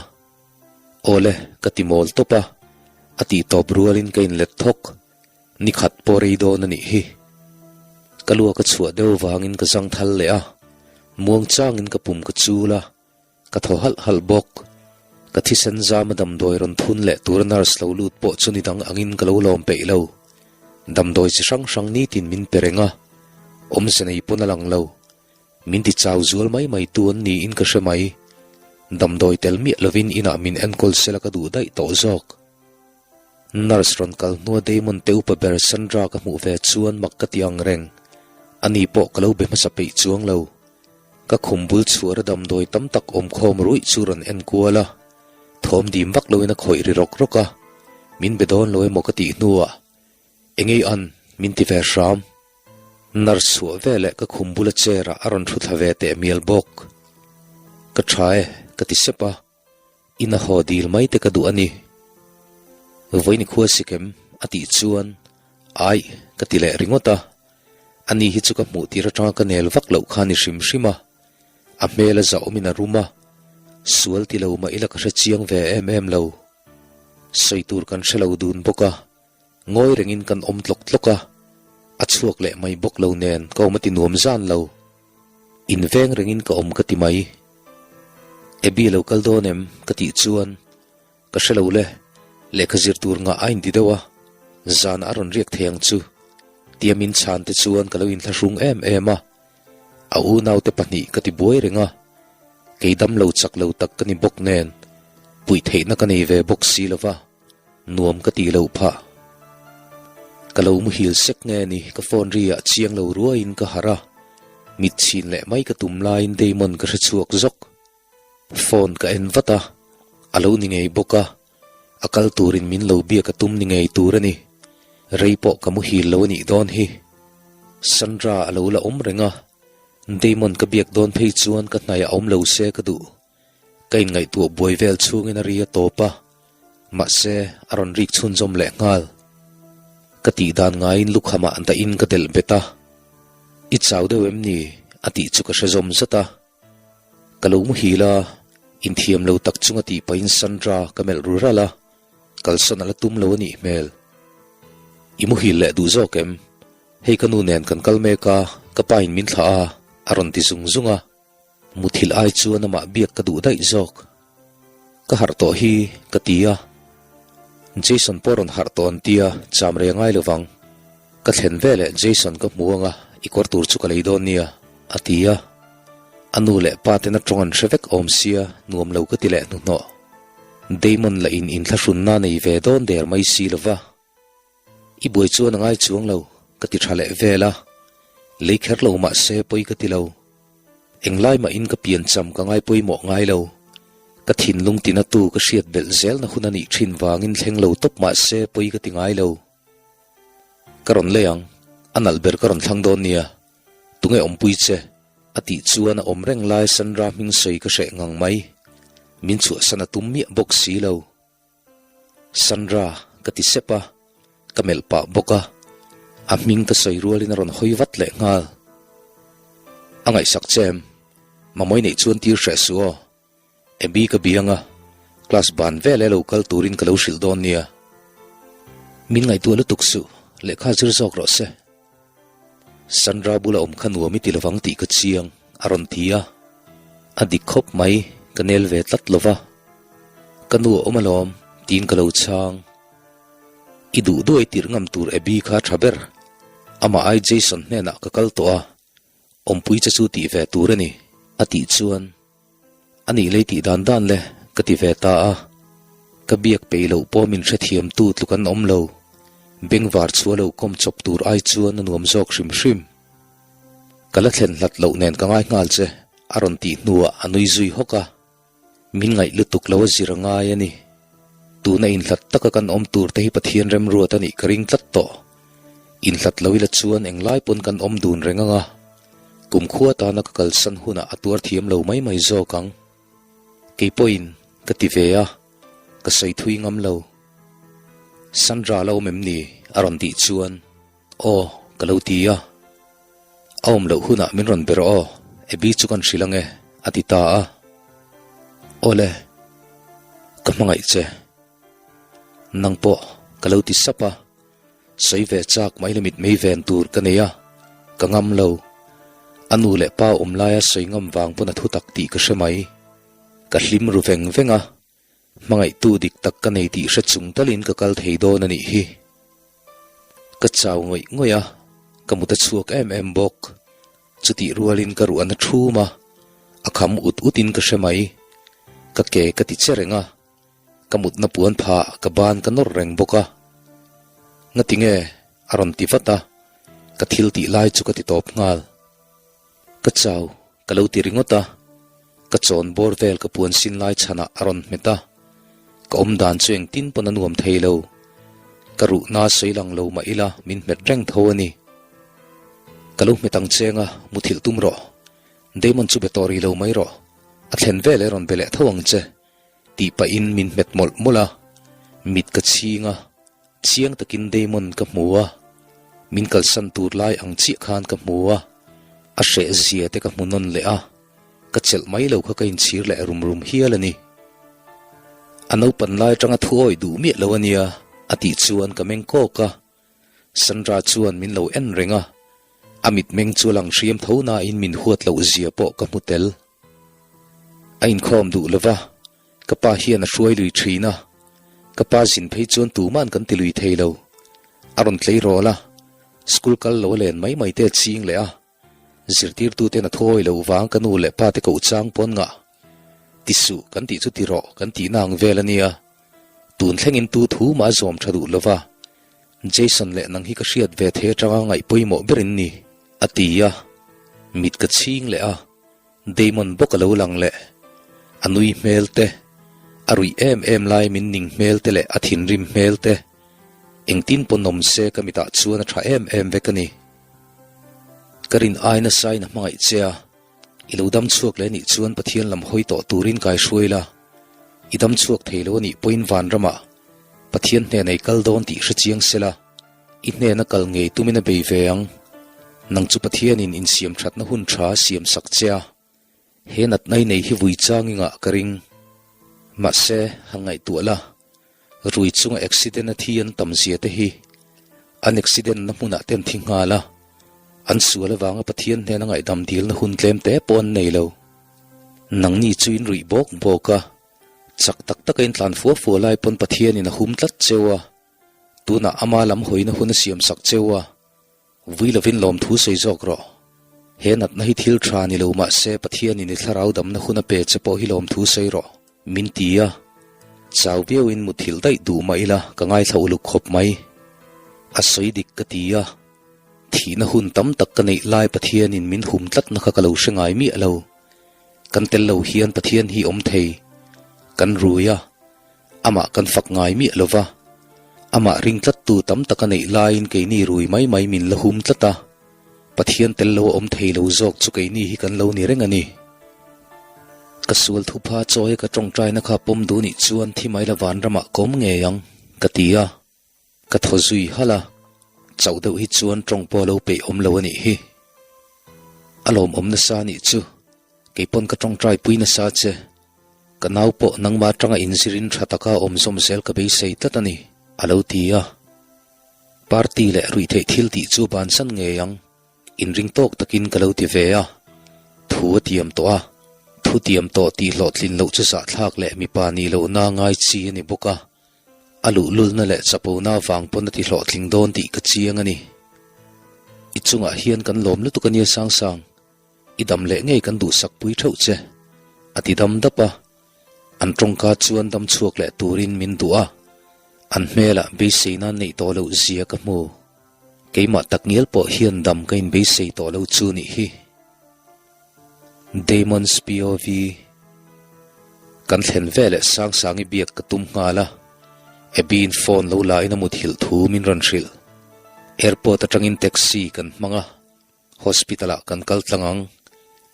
Awle, ka ti mawl tawp a, a tih tawp rualin ka inlet thawk. Ni khat pawh rei dawn a nih hi. Ka lua ka chhuah deuh vangin ka zang thal leh a, muang changin ka pum ka chul a, ka thaw halh halh bawk. Ka thisen zama damdawi rawn thun leh tura nurse lo lut pawh chu ni dang angin ka lo lawm peih lo. Damdawi chi hrang hrang nitin min pe reng a, awmze nei pawn a lang lo. Min ti chau zual mai mai tu an niin ka hre mai. Damdawi tel miah lovin inah min enkawl sela ka duh daih tawh zawk. Nurse rawn kal hnua Damon te upa ber Sandra ka hmuh ve chuan mak ka ti ang reng. Ani pawh ka lo be hmasa peih chuang lo. Ka khum bul chhuara damdawi tam tak awm khawm ruih chu rawn en kual a. Thawm dim vak loin a khawih ri rawk rawk a. Min be dawn lo emaw ka tih hnuah Engei an, min ti ve hram. Nurse chhuah veleh ka khum bula chair ah a rawn thu thla ve teh mial bawk. Ka tha e, ka ti sep a. In a haw dil mai te ka duh a ni. Vawiin i khua sik em? a tih chuan, Aih, ka ti leh ringawt a. Ani hi chu ka hmuh tir atanga ka nel vak loh kha a ni hrim hrim a. A hmel a zahawmin a rum a, sual ti lo mah ila ka hre chiang ve em em lo. Sawi tur kan hre lo dun bawk a. Ngawi rengin kan awm tlawk tlawk a, a chhuak leh mai bawk lo nen ka awm a ti nuam zan lo. Inveng rengin ka awm ka ti mai. Abby a lo kal dawn em? ka tih chuan, Ka hre lo le, lehkha zir tur ngah a inti deuh a, zanah a rawn riak thei ang chu. Tia min chhan te chuan ka lo inthlahrung em em a, a unaute pahnih ka ti buai reng a, kei dam lo chak lo tak ka ni bawk nen puih theihna ka nei ve bawk si lo va. Nuam ka tih loh phah. Ka lo muhil sek nge ni ka phone ri ah chiang lo ruaiin ka harh a, mit chhin leh mai ka tum laiin Damon ka hre chhuak zawk. Phone ka en vat a, a lo ni ngei bawk a, a kal turin min lo biak a tum ni ngei tur a ni. Rei pawh ka muhil lo a nih dawn hi. Sandra a lo la awm reng a, Damon ka biak dawn phei chuan ka hnaiah awm lo se ka duh. Ka inngaihtuah buai vel chhungin a ri a tawp a, mahse a rawn rik chhunzawm leh nghal. Ka tih dan ngaiin lukhamah dahin ka delh bet a, I chau deuh em ni? a tih chu ka hre zawm zat a. Ka lo muhil a, inthiam lo tak chunga tih pahin Sandra ka melh ru ralh a, kalsawn a la tum lo a nih hmel. I muhil leh duh zawk em? Hei ka nu nen kan kal mek a, ka pa in min thlah a, a rawn ti zung zung a. Muthilh ai chuan amah biak ka duh daih zawk. Ka harh tawh hi ka ti a. Jason pawh rawn harh tawh an tia, cham rei a ngai lo vang. Ka thlen veleh Jason ka hmu anga i kawr tur chu ka lei dawn nia, a ti a. A nu leh pa ten a tawng an hre vek awm sia, nuam lo ka ti leh hnuhnawh. Damon lah in inthlahrunna nei ve dawn der mai si lo va. I buai chuan a ngai chuang lo, ka ti tha leh vel a. Lei kher lo mah se pawi ka ti lo. Englai mahin ka piancham ka ngai pawimawh ngai lo. Ka thinlung tinatu ka hriat belh zelna hun a nih thin vangin thleng lo tawp mah se pawi ka ti ngai lo. Ka rawn lei ang, a nalh ber ka rawn thlang dawn nia. Tunge awmpui che? A tih chuan a awm reng lai Sandra hming sawi ka hreh ngang mai. Min chhuahsan a tum miah bawk si lo. Sandra ka ti sep a, ka melh pah bawk a, a hming ka sawi rualin a rawn hawi vat leh nghal. A ngaihsak che em? Mamawi neih chuan tir hreh suh aw. Abby ka biang a, class ban vel e lo kal turin ka lo hrilh dawn nia. Min ngaihtuah lutuk suh, lehkha zir zawk rawh se. Sandra bula awm kha nuam i ti lovang tih ka chiang, a rawn ti a. A dik khawp mai, ka nel ve tlat lo va. Ka nu a awm alawm, tiin ka lo chhang. I duh duai tirh ngam tur Abby kha a tha ber. Amah ai Jason hnenah ka kal tawh a, awmpui che chu tih ve tur a ni, a tih chuan. A nih lei tih dan dan le, ka ti ve ta a. Ka biak peih loh pawh min hrethiamtu tluk an awm lo. Bengvar chhuah lo kawm chawp tur ai chuan a nuam zawk hrim hrim. Ka la thlen hlat loh nen ka ngai nghal che, a rawn tih hnuah a nui zui hawk a. Min ngaih lutuk lo a zir a ngai a ni. Tuna inhlat taka kan awm tur te hi Pathian remruat a nih ka ring tlat tawh. Inhlat lo ila chuan englai pawn kan awm dun reng ang a. Kumkhua tana ka kalsan hunah a tuar thiam lo mai mai zawk ang. Kei pawhin ka ti ve a, ka sawi thui ngam lo. Sandra la awm em ni? a rawn tih chuan aw ka lo ti a. A awm loh hunah min rawn ber aw, Abby chu kan hrilh ang e, a ti ta a. Awle, ka hmangaih che. Nang pawh ka lo ti sap a. Sawi ve chak mai la mitmei ven tur ka nei a, ka ngam lo. A nu leh pa awm laia sawi ngam vang pawn a thu tak tih ka hre mai. Ka hlim ru veng veng a, hmangaihtu dik tak ka nei tih hre chung talin ka kal thei dawn a nih hi. Ka chau ngawih ngawih a, ka mut a chhuak em em bawk. Chutih rualin ka ruah na thum a, a kham ut utin ka hre mai. Ka ke ka ti che reng a. Ka mutna puan phah ka ban ka nawr reng bawk a. Ngati nge? a rawn ti vat a, ka thil tih lai chu ka ti tawp nghal. Ka chau, ka lo ti ringawt a, ka chawn bawr vel ka puan sin lai chhanah a rawn hmet a, ka awm dan chu engtin pawn a nuam thei lo. Ka ruhna sawi lang lo mah ila min hmet reng tho a ni. Ka lo hmet ang cheng a, muthilh tum rawh. Damon chu be tawh rih lo mai rawh. A thlen vel e rawn be leh tho ang che. Tih pahin min hmet mawlh mawlh a, mit ka chhing a, chiang takin Damon ka hmu a, min kalsan tur lai ang chiah khan ka hmu a, a hreh zia te ka hmu nawn leh a, ka chelh mai lo kha ka inchhir leh rum rum hial a ni. A naupan lai atanga thu awih duh miah lo a nia, a tih chuan ka meng kawk a, Sandra chuan min lo en reng a, a mitmeng chu a lang hriam tho nain min huat loh zia pawh ka hmu tel. A inkhawm duh lova, ka pa hian a hruai lui thin a, ka pa zin phei chuan tuman kan ti lui thei lo. A rawn tleirawl a, school kal lo a len mai mai te a ching leh a, zirtirtuten a thawi loh vang ka nu leh pa te koh chang pawn ngah. Ti suh kan tih chu ti rawh kan tihna ang vel a nia. Tun thlengin tu thu mah a zawm tha duh lova, Jason leh nang hi ka hriat ve thei atanga ngaih pawimawh ber in ni, a ti a, mit ka chhing leh a. Damon bawk a lo lang leh. A nui hmel te, a ruih em em lai min ning hmel te leh a thinrim hmel te. Engtin pawn awm se ka mitah chuan a tha em em vek a ni. Ka rin ai nasa in a hmangaih che a, i lo dam chhuak leh anih chuan Pathian lam hawi tawh turin kai hruai la. I dam chhuak thei lo anih pawhin vanramah Pathian hnenah i kal dawn tih hre chiang se la. I hnena kal ngei tumin a bei ve ang. Nang chu Pathianin insiam thatna hun tha a siam sak che a, he natna i nei hi vui chang i ngah ka ring. Mahse, han ngaihtuah la, rui chunga accident a thi an tam zia te hi an accident na hmunah te an thi nghal a, an sual avanga Pathian hnena ngaihdam dilna hun tlem te pawh an nei lo. Nangni chu in ruih bawk bawk a. Chak tak taka in tlan fua fua lai pawn Pathianin a hum tlat cheu a, tunah ama lam hawina hun a siam sak cheu a, vui lovin lawmthu sawi zawk rawh. He natna hi thil tha ni lo mah se Pathianin i thlarau damna hun a pe che pawh hi lawmthu sawi rawh, min ti a. Chau viauin muthilh daih duh mah ila ka ngaithla uluk khawp mai. A sawi dik ka ti a. Thihna hun tam tak ka neih lai Pathianin min hum tlatna kha ka lo hre ngai miah lo. Kan tel lo hian Pathian hi awm thei. Kan rui a, amah kan fak ngai miah lo va. Amah ring tlattu tam tak a neih laiin keini rui mai mai min la hum tlat a. Pathian tel lo a awm thei lo zawk chu keini hi kan lo ni reng a ni. Ka sual thupha chawi ka tawngtaina kha pawm duh nih chuan thi mai la vanramah ka awm ngei ang, ka ti a. Ka thaw zui halh a, chauh deuh hi chuan tawng pawh a lo peih awm lo a nih hi. A lawmawm nasa a nih chu, kei pawn ka tawngtai pui nasa che. Ka nau pawh nangmah atanga inzirin tha taka awm zawm zel ka beisei tlat a ni, a lo ti a. Party leh ruihtheih thil tih chu bansan ngei ang. Inring tawk takin ka lo ti ve a, thu a tiam tawh a, thu tiam tawh tih hlawhtlin loh chu zahthlak leh mipa nih lohna ngai chi a ni bawk a, a luhlulna leh chapona avang pawn a ti hlawhtling dawn tih ka chiang a ni. I chungah hian kan lawm lutuk a nia Sangsang, i dam leh ngei kan duhsak pui theuh che, a ti dam dap a, an tawngka chuan dam chhuak leh turin min duh a, an hmelah beiseina neih tawh loh zia ka hmu. Keimah takngial pawh hian dam ka inbeisei tawh lo chu nih hi. Damon's POV Kan thlen veleh Sangsangi biak ka tum nghal a, Abby-in phone lo la in a muthilh thu min rawn hrilh. Airport atangin taxi kan hmang a. Hospital ah kan kal tlang ang.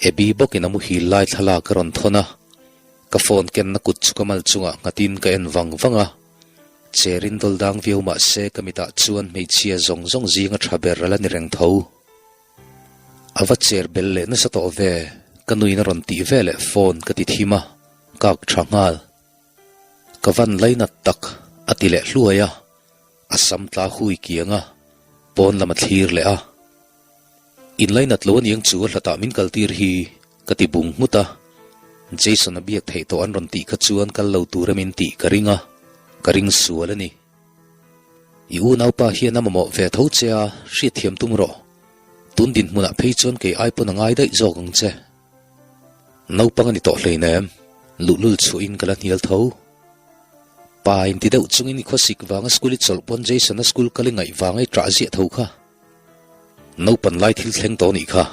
Abby bawkin a muhil lai thlalak a rawn thawn a, ka phone kenna kut chu ka mal chungah nghatin ka en vang vang a. Cherin dawl dang viau mah se ka mitah chuan hmeichhia zawng zawng zinga tha ber a la ni reng tho. A va cher bel leh nasa tawh ve, ka nuin a rawn tih ve leh phone ka ti thim a, kak tha nghal. Ka van lainat tak, a ti leh hluai a. A sam tla hui kiang a, pawn lam a thlir leh a. In lainat lo aniang chu a hlatah min kaltir hi ka ti bung nghut a. Jason a biak theih tawh an rawn tih kha chuan kal lo tur em in tih ka ring a, ka ring sual a ni. I unaupa hian a mamawh ve tho che a, hriatthiam tum rawh. Tun dinhmunah phei chuan kei ai pawn a ngai daih zawk ang che. Naupang a ni tawh hleinem, luhlul chhuahin ka la hnial tho. Pa inti deuh chungin i khawsik vanga school i chawlh pawn Jason-a school kal i ngaih vanga i ṭah ziah tho kha. Naupan lai thil thleng tawh nih kha,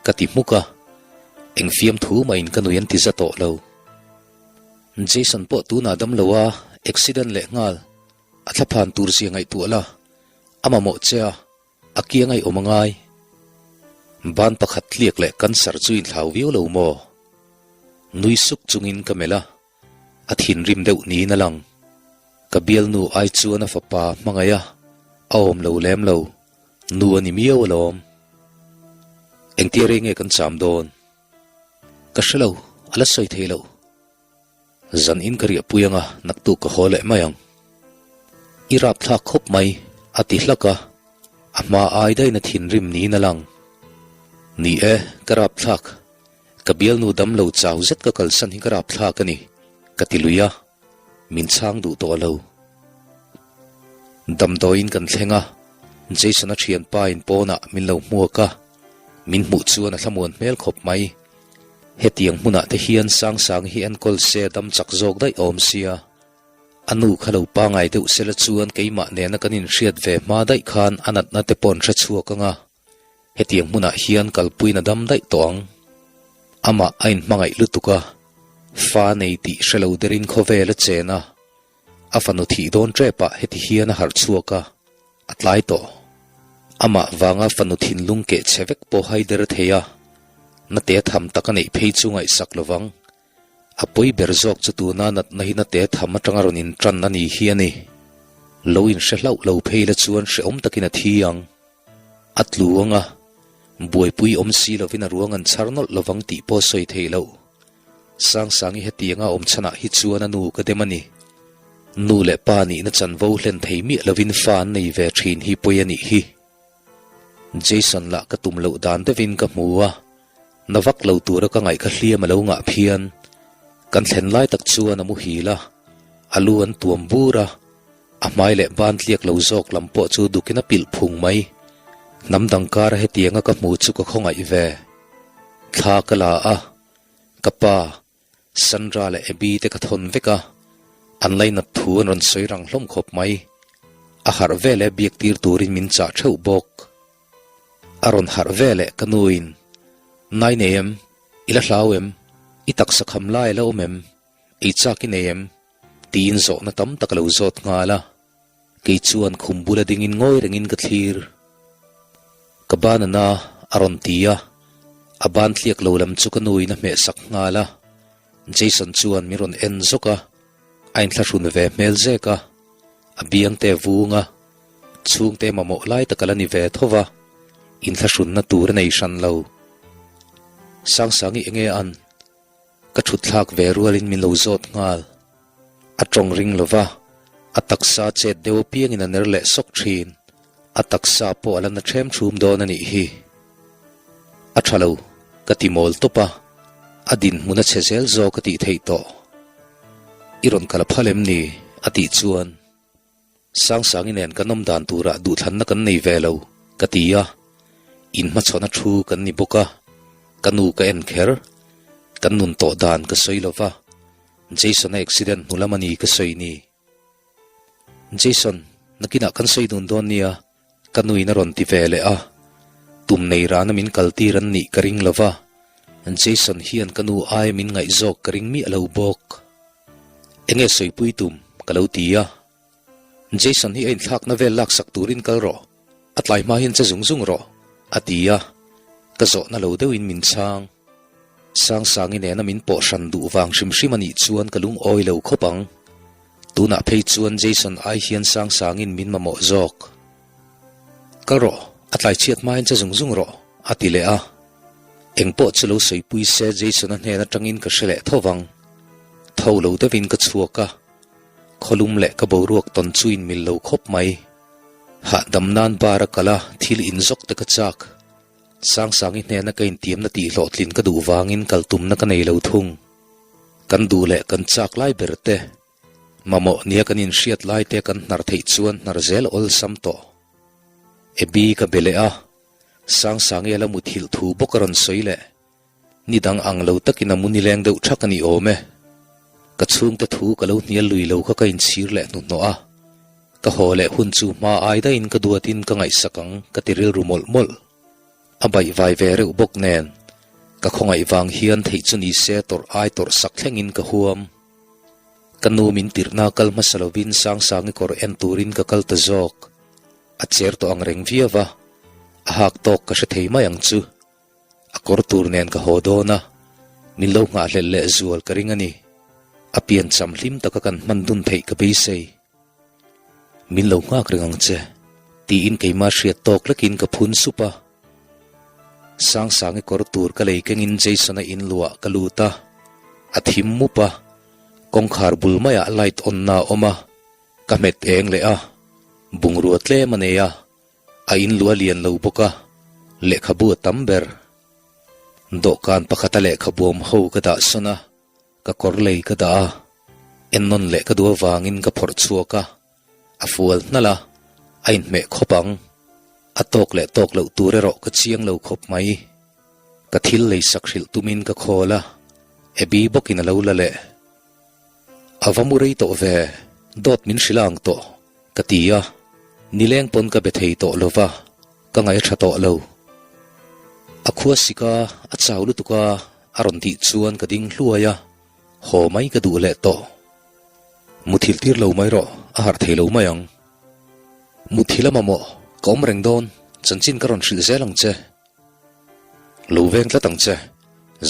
ka ti hmuk a. Eng fiamthu mahin ka nui an ti za tawh lo. Jason pawh tunah dam lo a, accident leh nghal. A thlaphan tur zia ngaihtuah la, a mamawh che a. A kiang a i awm a ngai. Ban pakhat tliak leh cancer chu inthlau viau lo maw? Nui suk chungin ka melh a, a thinrim deuh niin a lang. Ka bialnu ai chuan a fapa hmangaih a, a awm lo lem lo, nu a ni miau alawm. Engtia rei nge kan cham dawn? Ka hre lo, a la sawi thei lo. Zan in ka riah pui anga naktuk ka haw leh mai ang. I rap thlak khawp mai, a ti hlak a, a hma ai daihin a thinrim niin a lang. Ni e, ka rap thlak. Ka bialnu dam lo chau zet ka kalsan hi ka rap thlak a ni, ka ti lui a, min chhang duh tawh lo. Damdawiin kan thleng a, Jason-a thianpa in pawnah min lo hmuak a, min hmuh chuan a thlamuan hmel khawp mai. Hetiang hmunah te hian Sangsang hi enkawl se dam chak zawk daih awm sia. A nu kha lo pangai deuh sela chuan keimah nena kan inhriat ve hma daih khan a natna te pawh an hre chhuak ang a. Hetiang hmunah hian kalpuiin a dam daih tawh ang. Amah a inhmangaih lutuk a, fa nei tih hre lo derin khawvel a chen a. A fanu thih dawn ṭepah heti hian a harh chhuak a, a tlai tawh. Amah vanga fanu thinlung keh chhe vek pawh haider a thei a, nate tham tak a neih phei chu ngaihsak lovang. A pawi ber zawk chu tuna natna hi nate tham aṭanga rawn inṭan a ni hi a ni. Lo inhre hlauh lo phei la chuan hrehawm takin a thi ang. A tlu ang a, buaipui awm si lovin a ruang an chhar nawlh lovang tih pawh sawi theih loh. Sangsangi hetianga awm chhanah hi chuan a nu ka dem a ni. Nu leh pa nihna chanvo hlen thei miah lovin fa an nei ve thin hi pawi a nih hi. Jason lah ka tum loh dan deuhin ka hmu a, na vak lo tura ka ngaih kha hliam a lo ngah phian. Kan thlen lai tak chuan a muhil a, a lu an tuam bur a, a hmai leh ban tliak lo zawk lam pawh chu dukin a pilh phung mai. Hnam dang kara hetianga ka hmu chu ka khawngaih ve. Thla ka la a, ka pa, Sandra leh Abby te ka thawn vek a, an lainat thu an rawn sawi rang hlawm khawp mai. A harh veleh biak tir turin min chah theuh bawk. A rawn harh veleh ka nuin, Nai nei em? I la hlau em? I taksa kham lai a la awm em? Ei chak i nei em? Tiin zawhna tam tak a lo zawt nghal a. Kei chuan khum bula dingin ngawi rengin ka thlir. Ka ban a na, a rawn ti a. A ban tliak lo lam chu ka nuin a hmeh sak nghal a. Jason chuan min rawn en zawk a, a inthlahrun ve hmel zek a. A biang te vung a, chhungte mamawh lai tak a la ni ve tho va, inthlahrunna tur a nei hran lo. Sangsangi enge an? Ka thut thlak ve rualin min lo zawt nghal. A tawng ring lo va, a taksa chet deuh apiangin a ner leh sawk thin. A taksa pawh a la na ṭhem ṭhum dawn a nih hi. A ṭha lo, ka ti mawl tawp a, a dinhmun a chhe zel zawk a tih theih tawh. I rawn kal a phal em ni? a tih chuan Sangsangi nen kan awm dan turah duhthlanna kan nei ve lo, ka ti a. Inhmachhawn a thu kan ni bawk a, ka nu ka en kher. Kan nun tawh dan ka sawi lo va, Jason-a accident hnu lam a ni ka sawi ni. Jason, nakinah kan sawi dun dawn nia, ka nuin a rawn ti ve leh a. Tum nei rana min kaltir an nih ka ring lo va, Jason hian ka nu ai min ngaihzawk ka ring miah lo bawk. Enge sawipui tum? ka lo ti a. Jason hi a inthlakna vel laksak turin kal rawh, a tlai hma hian che zung zung rawh, a ti a. Ka zawhna lo deuhin min chhang. Sangsangi nena min pawh hran duh vang hrim hrim a nih chuan ka lungawi lo khawp ang. Tunah phei chuan Jason ai hian Sangsangin min mamawh zawk. Kal rawh, a tlai chhiat hmain che zung zung rawh, a ti leh a. Engpawh chu lo sawipui se Jason-a hnen atangin ka hre leh tho vang. Tho lo deuhin ka chhuak a, khawlum leh ka boruak tawn chu inmil lo khawp mai. Hahdam nan bar a kal a, thil inzawk te ka chak. Sangsangi hnena ka intiamna tih hlawhtlin ka duh vangin kal tumna ka nei lo thung. Kan duh leh kan chak lai ber te, mamawh nia kan inhriat lai te kan hnar theih chuan hnar zel awlsam tawh. Abby ka be leh a, Sangsangi a la muthilh thu bawk a rawn sawi leh. Ni dang ang lo takin a mu nileng deuh thak a ni awm e. Ka chhungte thu ka lo hnial lui lo kha ka inchhir leh hnuhnawh a. Ka haw leh hun chu hma ai daihin ka duatin ka ngaihsak ang ka ti rilru mawlh mawlh. A baihvai ve reuh bawk nen, ka khawngaih vang hian theih chu ni se tawrh ai tawrh sak thlengin ka huam. Ka nu min tirhna kal hmasa lovin Sangsangi kawr en turin ka kal ta zawk. A cher tawh ang reng viau va, a hak tawk ka hre thei mai ang chu. A kawr tur nen ka haw dawn a, min lo nghahhlelh leh zual ka ring a ni. A piancham hlim taka kan hman dun theih ka beisei. Min lo nghak reng ang che, tiin keimah hriat tawk lekin ka phun sup a. Sangsangi kawr tur ka lei kengin Jason-a in luah ka lut a, a thim mup a, kawngkhar bul maiah light on-na a awm a, ka hmet eng leh a, bungrua tlem a nei a, A in lu a lian lo bawk a, lehkhabu a tam ber. Dawhkan pakhata lehkhabuam ho ka dah sawn a, ka kawr lei ka dah a, ennawn leh ka duh avangin ka phawrh chhuak a, a fual hnalh a, a inhmeh khawp ang. A tawk leh tawk loh tur erawh ka chiang lo khawp mai. Ka thil lei sak hrilh tumin ka khawl a, Abby bawkin a lo la leh. A va mu rei tawh ve, dawt min hrilh a ang tawh. Ka ti a, nileng pawn ka be thei tawh lo va, ka ngaih a tha tawh lo. A khua sik a, a chau lutuk a, a rawn tih chuan ka ding hluai a, haw mai ka duh leh tawh. Muthilh tir lo mai rawh, a harh thei lo mai ang. Muthilh a mamawh, ka awm reng dawn, chanchin ka rawn hrilh zel ang che. Lo veng tlat ang che,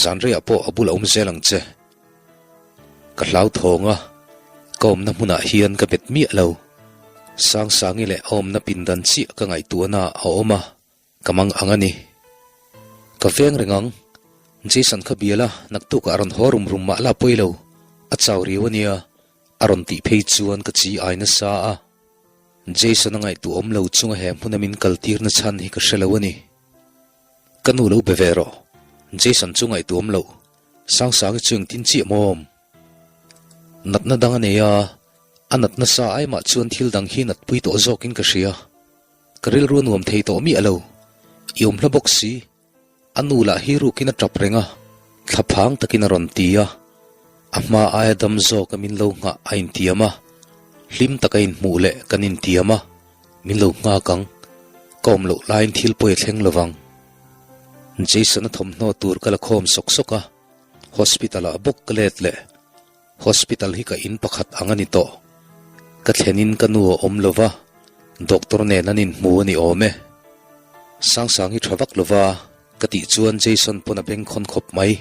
zan reiah pawh a bul a awm zel ang che. Ka hlauthawng a, ka awmna hmunah hian ka bet miah lo. Sangsangi leh a awmna pindan chiah ka ngaihtuahna a awm a, ka mang ang a ni. Ka veng reng ang, Jason kha bial a, naktukah a rawn haw rum rum mah la pawi lo, a chau riau a nia, a rawn tih phei chuan ka chi ai nasa a. Jason a ngaihtuah awm lo chunga he hmuna min kaltirna chhan hi ka hre lo a ni. Ka nu lo be ve rawh, Jason chu ngaihtuah awm loh, Sangsangi chu engtin chiah maw awm? Natna dang a nei a, a natna sa ai mah chuan thil dang hi natpui tawh zawkin ka hria. Ka rilru a nuam thei tawh miah lo. I awm hla bawk si. A nu lah hi rukin a tap reng a, thlaphang takin a rawn ti a. A hma aia dam zawka min lo nghah a intiam a, hlim taka inhmuh leh kan intiam a, min lo nghak ang. Ka awm loh laiin thil pawi a thleng lovang. Jason-a thawmhnaw tur ka la khawm sawk sawk a, hospital-ah bawk ka let leh. Hospital hi ka in pakhat ang a ni tawh. Ka thlenin ka nu a awm lova, doctor nen an inhmu a ni awm e. Sangsang hi tha vak lova ka tih chuan Jason pawn a bengkhawn khawp mai.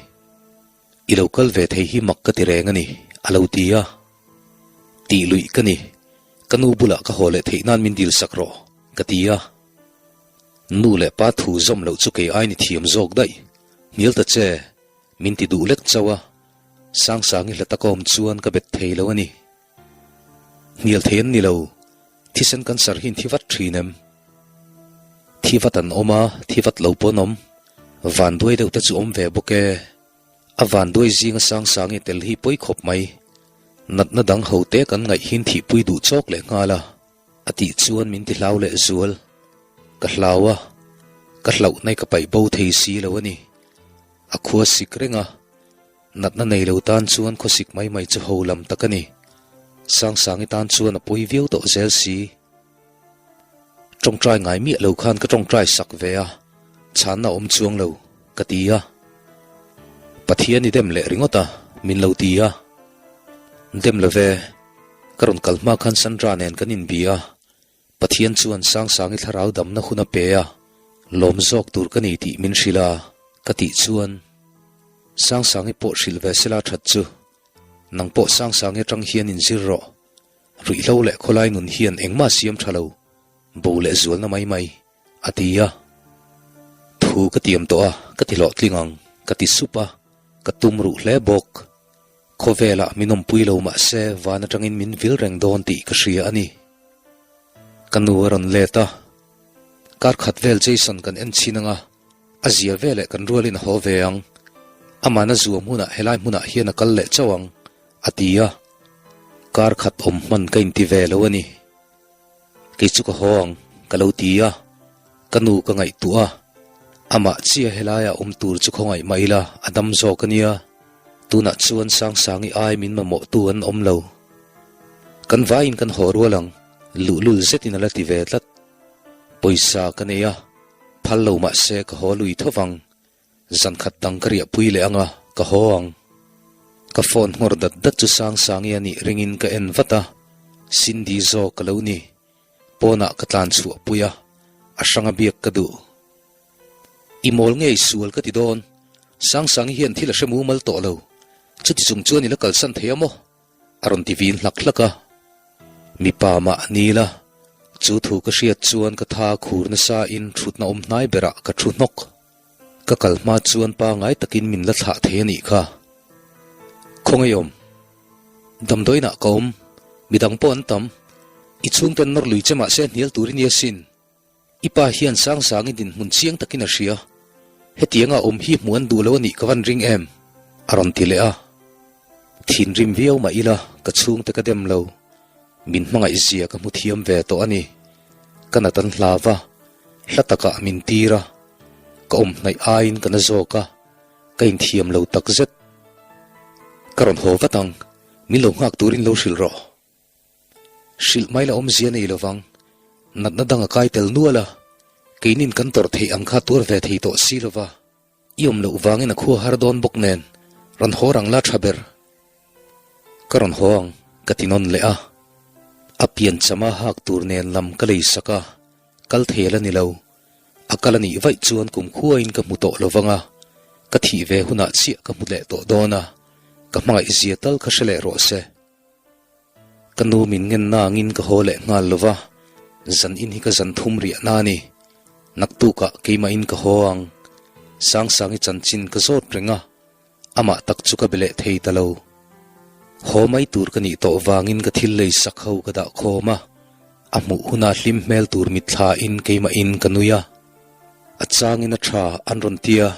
I lo kal ve thei hi mak ka ti reng a ni, a lo ti a. Tih luih ka ni, ka nu bulah ka haw leh theih nan min dil sak rawh, ka ti a. Nu leh pa thu zawm loh chu kei ai ni thiam zawk daih, hnial ta che, min ti duh lek chauh a. Sangsangi hla taka awm chuan ka bet thei lo a ni. Hnial thei an ni lo, thisen cancer hi in thi vat thin em? Thi vat an awm a, thi vat lo pawh an awm. Vanduai deuh te chu awm ve bawk e. A vanduai zinga Sangsangi tel hi pawi khawp mai. Natna dang ho te kan ngaih hin thihpui duh chawk leh nghal a, a tih chuan min ti hlau leh zual. Ka hlau a, ka hlauh nai ka paih bo thei si lo a ni. A khua sik reng a, natna nei lo tan chuan khawsik mai mai chu ho lam tak a ni. Sangsangi tan chuan a pawi viau tawh zel si. Tawngtai ngai miah lo khan ka tawngtai sak ve a, chhanna awm chuang lo, ka ti a. Pathian i dem leh ringawt a, min lo ti a. Dem lo ve, ka rawn kal hma khan Sandra nen kan inbi a, Pathian chuan Sangsangi thlarau damna hun a pe a, lawm zawk tur ka ni tih min hrilh a, ka tih chuan Sangsangi pawh hrilh ve sela that chu, nang pawh Sangsangi atang hian inzir rawh, ruihhlo leh khawlai nun hian engmah siam tha lo, bo leh zualna mai mai, a ti a. Thu ka tiam tawh a, ka ti hlawhtling ang, ka ti sup a, ka tum ruh hle bawk. Khawvelah min awmpui lo mah se van atangin min vil reng dawn tih ka hria a ni. Ka nu a rawn let a, kar khat vel Jason kan en chhin anga, a zia veleh kan rualin a haw ve ang. Amahna zuam hunah helai hmunah hian a kal leh chauh ang, a ti a. Kar khat awm hman ka inti ve lo a ni. Kei chu ka haw ang, ka lo ti a. Ka nu ka ngaihtuah a, amah chiah helaia awm tur chu khawngaih mah ila a dam zawk a nia. Tunah chuan Sangsangi ai min mamawhtu an awm lo. Kan vaiin kan haw rual ang, luhlul zetin a la ti ve tlat. Pawisa ka nei a, phal lo mah se ka haw lui tho vang. Zan khat dang ka riahpui leh ang a, ka haw ang. Ka phone nghawr dat dat chu Sangsangi a nih ringin ka en vat a, Cindy zawk ka lo ni. Pawnah ka tlan chhuah pui a, a hranga biak ka duh. I mawl ngei sual ka ti dawn, Sangsangi hian thil a hre mumal tawh lo, chuti chung chuan i la kalsan thei a maw? A rawn ti vin hlak hlak a. Mipa mah ni la, chu thu ka hriat chuan ka tha khur nasa in thutna awm hnai berah ka thu hnawk. Ka kal hma chuan pangai takin min la thlah thei a nih kha. Khawngaih awm. Damdawiinah ka awm, midang pawh an tam. I chhungten nawr lui che mahse hnial tur i nia sin. I pa hian Sangsangi dinhmun chiang takin a hria. Hetianga awm hi hmuh an duh lo a nih ka van ring em? A rawn ti leh a. Thinrim viau mah ila ka chhungte ka dem lo. Min hmangaih zia ka hmu thiam ve tawh a ni. Ka nat an hlau va, hla takah min tir a. Ka awm hnaih aiin ka na zawk a, ka inthiam lo tak zet. Ka rawn haw vat ang, min lo nghak turin lo hrilh rawh. Hrilh mai la awmzia nei lovang, natna dang a kai tel nual a, keinin kan tawrh theih ang kha tuar ve thei tawh si lova, i awm loh vangin a khua har dawn bawk nen, rawn haw rang la tha ber. Ka rawn haw ang, ka ti nawn leh a. A pian chama hak tur nen lam ka lei sak a, kal thei la ni lo. A kal a nih vaih chuan kum khuain ka hmu tawh lo vang a, ka thih ve hunah chiah ka hmu leh tawh dawn a, ka hmangaih zia tal kha hre leh rawh se. Ka nu min ngen na angin ka haw leh nghal lo va, zan in hi ka zan thum riah na a ni. Naktukah keimahin ka haw ang. Sangsangi chanchin ka zawt reng a, amah tak chu ka be leh thei ta lo. Haw mai tur ka nih tawh vangin ka thil lei sak ho ka dah khawm a, a hmuh huna hlim hmel tur mitthla in keimahin ka nui a. A changin a tha an rawn ti a,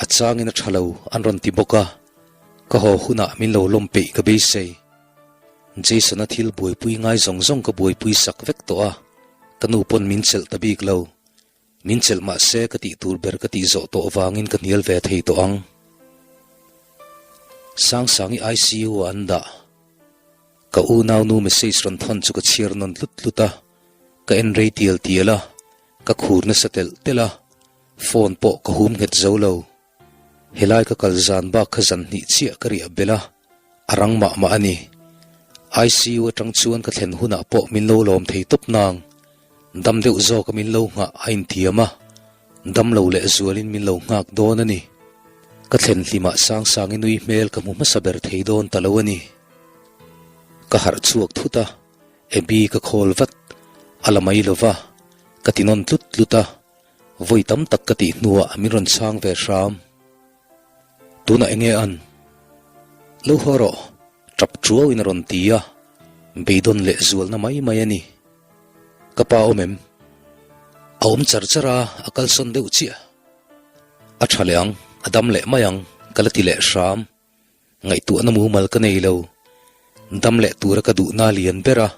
a changin a tha lo an rawn ti bawk a, ka haw hunah min lo lawm peih ka beisei. Jason-a thil buaipui ngai zawng zawng ka buaipui sak vek tawh a, ka nu pawn min chelh ta bik lo. Min chelh mah se ka tih tur ber ka tih zawh tawh vangin ka hnial ve thei tawh ang. Sangsangi ICU ah an dah. Ka unaunu message rawn thawn chu ka chhiar nawn tlut tlut a, ka en rei tial tial a, ka khur nasa telh telh a, phone pawh ka hum nghet zo lo. Helai ka kal zan bak kha zan hnih chiah ka riah belh a, a rang mah mah a ni. ICU atang chuan ka thlen hunah pawh min lo lawm thei tawp nang. Dam deuh zawka min lo nghah a intiam a, dam lo leh zualin min lo nghak dawn a ni. Ka thlen hlimah Sangsangi nui hmel ka hmu hmasa ber thei dawn ta lo a ni. Ka harh chhuak thut a, Abby ka khawl vat, a la mai lova, ka ti nawn tlut tlut a. Vawi tam tak ka tih hnuah min rawn chhang ve hram. Tunah enge an? Lo haw rawh, tap tuauin a rawn ti a, beidawn leh zualna mai mai a ni. Ka pa awm em? A awm char char a, a kalsawn deuh chiah. A tha leh ang, a dam leh mai ang, ka la ti leh hram. Ngaihtuahna mumal ka nei lo. Dam leh tura ka duhna lian ber a,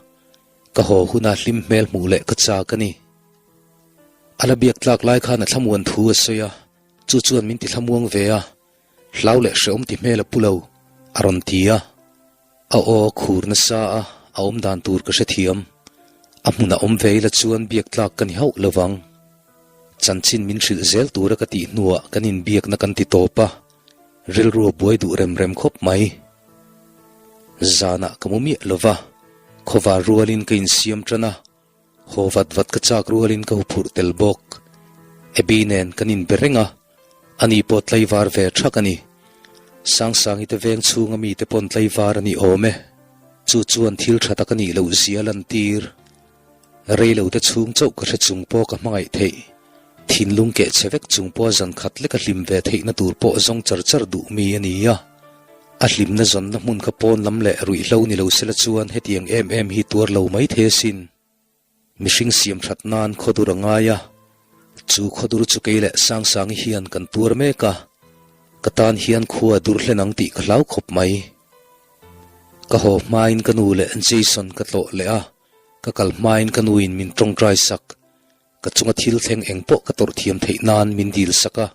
ka haw huna hlim hmel hmuh leh ka chak a ni. A la biak tlak lai khan a thlamuan thu a sawi a, chu chuan min ti thlamuang ve a, hlau leh hrehawm ti hmel a pu lo, a rawn ti a. A aw khur nasa a, a awm dan tur ka hrethiam. A hmunah awm ve ila chuan biak tlak ka ni hauh lo vang. Chanchin min hrilh zel tura ka tih hnuah kan inbiakna kan ti tawp a. Rilru a buai duh rem rem khawp mai. Zanah ka mu miah lo va, khawvar rualin ka insiam tan a, haw vat vat ka chak rualin ka huphurh tel bawk. Abby nen kan inbe reng a, ani pawh tlaivar ve thak a ni. Sangsangi te veng chhunga mite pawn tlaivar a ni awm e. Chu chuan thil tha tak a nih loh zia lantir. Reilo te chhung chauh ka hre chung pawh ka hmangaih theih. Thinlung keh chhe vek chung pawh zan khat lek a hlim ve theihna tur pawh zawng char char duh mi a ni a. A hlimna zawnna hmun kha pawn lam leh ruihhlo ni lo sela chuan hetiang em em hi tuar lo mai thei asin. Mihring siam that nan khawdur a ngai a, chu khawdur chu kei leh Sangsangi hian kan tuar mek a, ka tan hian khua dur hlen ang tih ka hlau khawp mai. Ka haw hmain ka nu leh Jason ka tlawh leh a. Ka kal hmain ka nuin min tawngtai sak. Ka chunga thil thleng eng pawh ka tawrh thiam theih nan min dil sak a.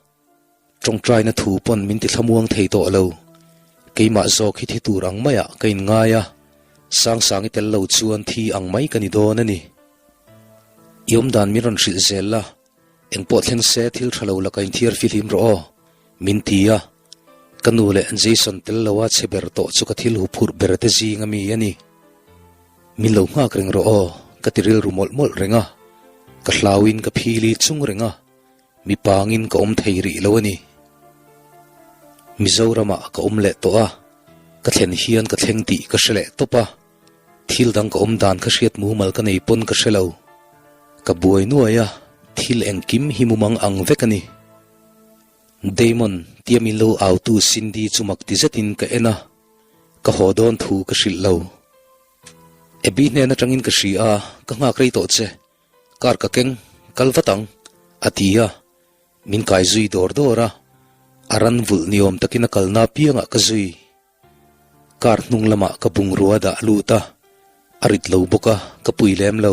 Tawngtaina thu pawn min ti thlamuang thei tawh lo. Keimah zawk hi thi tur ang maiah ka inngai a, Sangsangi tel lo chuan thi ang mai ka ni dawn a ni. I awmdan min rawn hrilh zel la, Engpawh thleng se thil tha lo laka inthiar fihlim rawh aw, min ti a. Ka nu leh Jason tel loa chhe ber tawh chu ka thil huphurh ber te zing a mi a ni. Min lo nghak reng rawh aw, ka ti rilru mawlh mawlh reng a. Ka hlauin ka phili chung reng a, mi pangin ka awm thei rih lo a ni. Mizoramah ka awm leh tawh a, ka thlen hian ka thleng tih ka hre leh tawp a. Thil dang ka awm dan ka hriat mumal ka nei pawn ka hre lo. Ka buai nuai a, thil engkim hi mumang ang vek a ni. Damon, tia min lo autu Cindy chu mak ti zetin ka en a, ka haw dawn thu ka hrilh lo. Abby hnen atangin ka hria a, ka nghak rei tawh che. Car ka keng, kal vat ang, a ti a. Min kai zui dawr dawr a, a ran vulh ni awm takin a kalna apiangah ka zui. Car hnung lamah ka bungrua dah lut a, a rit lo bawk a, ka pui lem lo.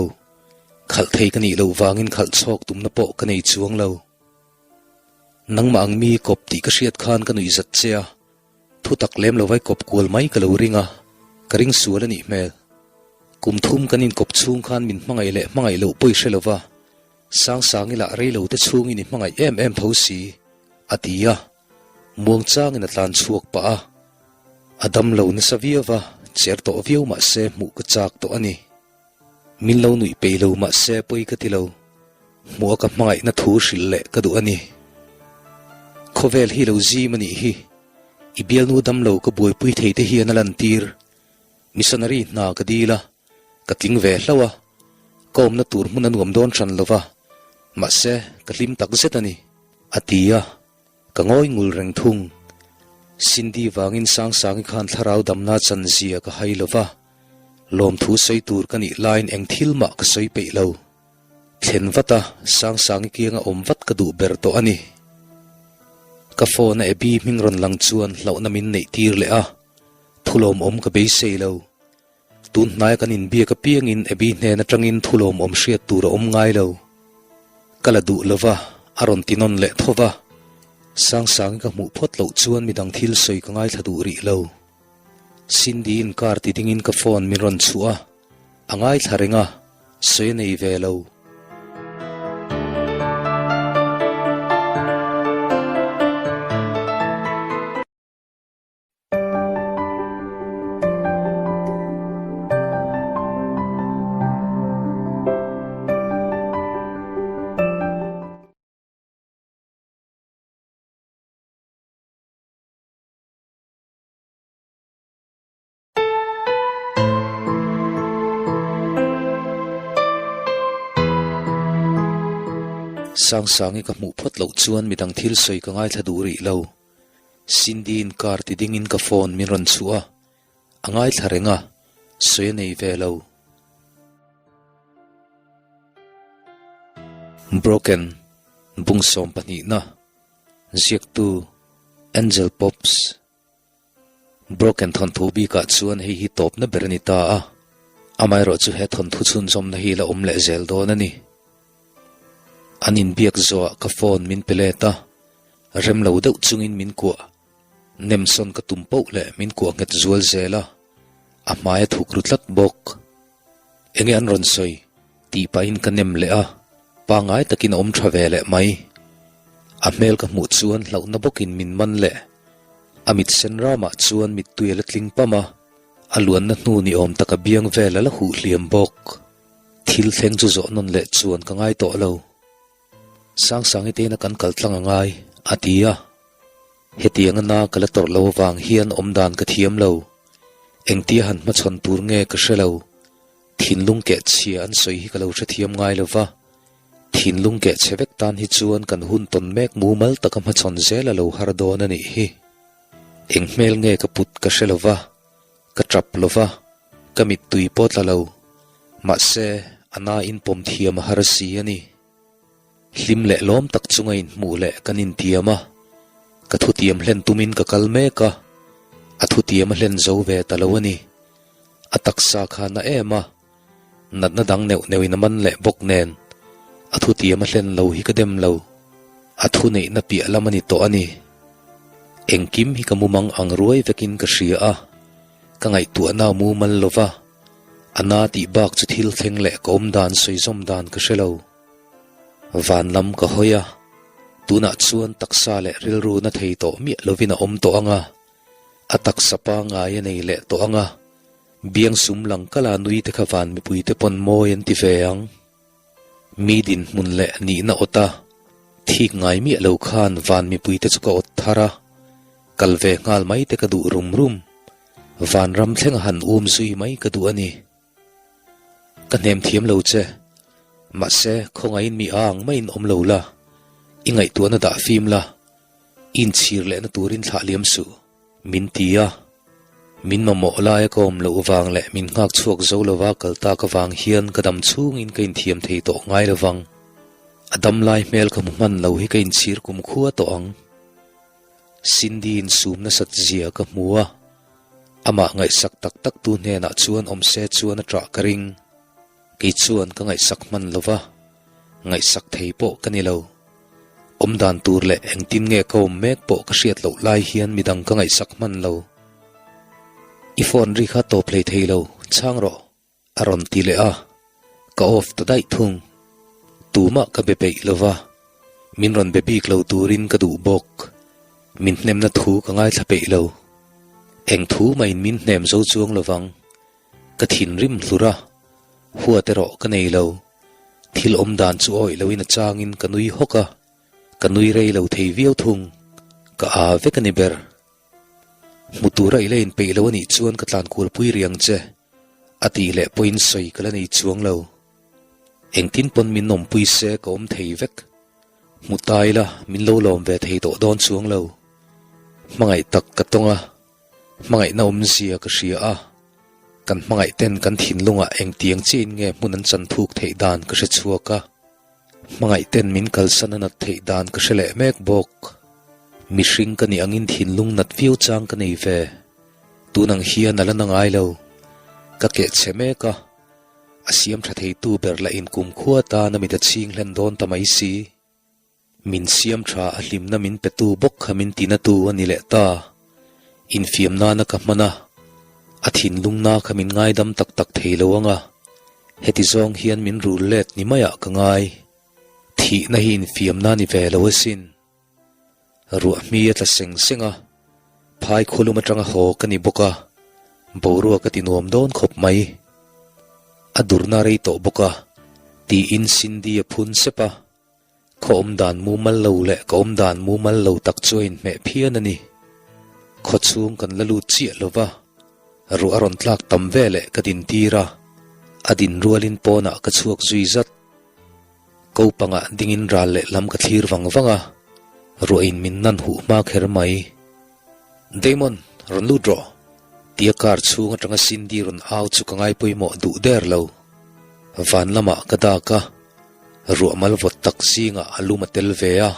Khalh thei ka nih loh vangin khalh chhawk tumna pawh ka nei chuang lo. Nangmah ang mi kawp tih ka hriat khan ka nuih zat che a, thu tak lem lo vai kawp kual mai ka lo ring a, ka ring sual a nih hmel. Kum thum kan inkawp chhung khan min hmangaih leh hmangaih loh pawi hre lo va, Sangsangi lah rei lo te chhungin i hmangaih em em tho si, a ti a. Muangchangin a tlan chhuak pah a, a dam lo nasa viau va, cher tawh viau mah se hmuh ka chak tawh a ni. Min lo nuih peih lo mah se pawi ka ti lo, hmuh a ka hmangaihna thu hrilh leh ka duh a ni. Khawvel hi lo zim a nih hi, i bialnu dam lo ka buaipui thei te hian a lantir. Missionary hna ka dil a, ka tling ve hlauh a, ka awmna tur hmun a nuam dawn hran lo va, mahse ka hlim tak zet a ni, a ti a. Ka ngawi ngul reng thung. Cindy vangin Sangsangi khan thlarau damna chan zia ka hai lo va, lawmthu sawi tur ka nih laiin eng thil mah ka sawi peih lo. Thlen vat a, Sangsangi kianga awm vat ka duh ber tawh a ni. Ka phone a Abby hming rawn lang chuan hlauhna min neih tir leh a, thulawmawm ka beisei lo. Tun hnaia kan inbiak apiangin Abby hnen atangin thu lawmawm hriat tur a awm ngai lo. Ka la duh lova, a rawn ti nawn leh tho va. Sangsangi ka hmuh phawt loh chuan midang thil sawi ka ngaithla duh rih lo. Cindy-in car ti dingin ka phone min rawn chhuah a, a ngaithla reng a, sawi a nei ve lo. Sangsangi ka hmuh phawt loh chuan midang thil sawi ka ngaithla duh rih lo. Cindy-in car ti dingin ka phone min rawn chhuah a, a ngaithla reng a, sawi a nei ve lo. Broken, Bung sawmpahnihna, Ziaktu, Angel Pops. Broken thawnthu bikah chuan hei hi tawpna ber a ni ta a, amaherawhchu he thawnthu chhunzawmna hi la awm leh zel dawn a ni. An inbiak zawhah ka phone min pe let a, rem lo deuh chungin min kuah. Nemsawn ka tum poh leh min kuah nghet zual zel a, a hmai a thuk ru tlat bawk. Enge an rawn sawi? Tih pahin ka nem leh a, pangngai takin a awm tha ve leh mai. A hmel ka hmuh chuan hlauhna bawkin min man leh. A mit sen ramah chuan mittui a la tling pam a, a luanna hnu ni awm taka biang vel a la huh hliam bawk. Thil thleng chu zawh nawn leh chuan ka ngai tawh lo. Sangsangi tena kan kal tlang a ngai, a ti a. Hetiang a na ka la tawrh lo avang hian awmdan ka thiam lo. Engtia han hmachhawn tur nge ka hre lo. Thinlung keh chhia an sawi hi ka lo hrethiam ngai lo va. Thinlung keh chhe vek tan hi chuan kan hun tawn mek mumal taka hmachhawn zel a lo har dawn a nih hi. Eng hmel nge ka put ka hre lo va, ka tap lo va, ka mittui pawh tla lo. Mahse, a na inpawm thiam a har si a ni. Hlim leh lawm tak chunga inhmuh leh kan intiam a, ka thutiam hlen tumin ka kal mek a, a thutiam a hlen zo ve ta lo a ni. A taksa kha na em a, natna dang neuh neuhin a man leh bawk nen, a thutiam a hlen lo hi ka dem lo. A thuneihna piah lam a ni tawh a ni. Engkim hi ka mumang ang ruai vekin ka hria a, ka ngaihtuahna a mumal lo va, a na tih bak chu thil thleng leh ka awm dan sawi zawm dan ka hre lo. Van lam ka hawi a, tunah chuan taksa leh rilru na thei tawh miah lovin a awm tawh ang a, a taksa pangngai a nei leh tawh ang a, biang sum lang kala nui te kha van mipui te pawn mawi an ti ve ang. Mi dinhmun leh nihna awt a, thik ngai miah lo khan van mipui te chu ka awt thar a, kal ve nghal mai te ka duh rum rum. Vanram thlenga han um zui mai ka duh a ni. Ka hnem thiam lo che. Mahse, khawngaihin mi a ang maiin awm lo la, i ngaihtuahna dah fim la, i inchhir lehna turin thlah liam suh, min ti a. Min mamawh laia ka awm loh vang leh min nghak chhuak zo lova kal tak avang hian ka dam chhungin ka inthiam thei tawh ngai lovang. A dam lai hmel ka hmu hman lo hi ka inchhir kumkhua tawh ang. Cindy insum nasat zia ka hmu a. Amah ngaihsak tak tak tu hnenah chuan awm se chuan a ṭah ka ring. Kei chuan ka ngaihsak hman lo va, ngaihsak thei pawh ka ni lo. Awm dan tur leh engtin nge ka awm mek pawh ka hriat loh lai hian midang ka ngaihsak hman lo. I phone ri kha tawp hlei thei lo, chhang rawh. A rawn ti leh a, ka off ta daih thung. Tumah ka be peih lo va, min rawn be bik lo turin ka duh bawk. Min hnemna thu ka ngaithla peih lo. Eng thu mahin min hnem zo chuang lo vang. Ka thinrim hlur a, huat erawh ka nei lo. Thil awm dan chu awih loin a changin ka nui hawk a, ka nui rei lo thei viau thung. Ka aa vek a ni ber. Hmu tura i la inpeih lo a nih chuan ka tlan kualpui rih ang che. A tih leh pawhin sawi ka la nei chuang lo. Engtin pawn min awmpui se ka awm thei vek. Hmu ta ila min lo lawm ve thei tawh dawn chuang lo. Hmangaih tak ka tawng a, hmangaihna awmzia ka hria a, kan hmangaih ten kan thinlungah engtiang chiahin nge hmun an chan thuk theih dan ka hre chhuak a. Hmangaih ten min kalsan a nat theih dan ka hre leh mek bawk. Mihring ka nih angin thinlung nat viau chang ka nei ve. Tun ang hian a la na ngai lo. Ka keh chhe mek a, a siam tha theitu ber lah in kumkhua tan a mit a chhing hlen dawn ta mai si. Min siam tha a hlimna min petu bawk kha min tinatu a ni leh ta. Infiam nana ka hman a, a thinlungna kha min ngaidam tak tak thei lo ang a, heti zawng hian min rul let ni maiah ka ngai. Thihna hi infiamna ni ve lo asin. Ruah hmi a tla seng seng a, phai khulum atanga haw ka ni bawk a, boruak a ti nuam dawn khawp mai. A durna rei tawh bawk a, tiin Cindy a phun sep a. Khaw awm dan mumal lo leh ka awm dan mumal lo tak chu a inhmeh phian a ni. Khaw chhung kan la lut chiah lo va, ruah a rawn tlak tam ve leh ka din tir a, a din rualin pawnah ka chhuak zui zat. Ko pangah dingin ral leh lam ka thlir vang vang a, ruahin min nan huh hma kher mai. Damon, rawn lut rawh! Tia car chhung atanga Cindy rawn au chu ka ngai pawimawh duh der lo. Van lamah ka dak a, ruah mal vawt tak zingah a lum a tel ve a,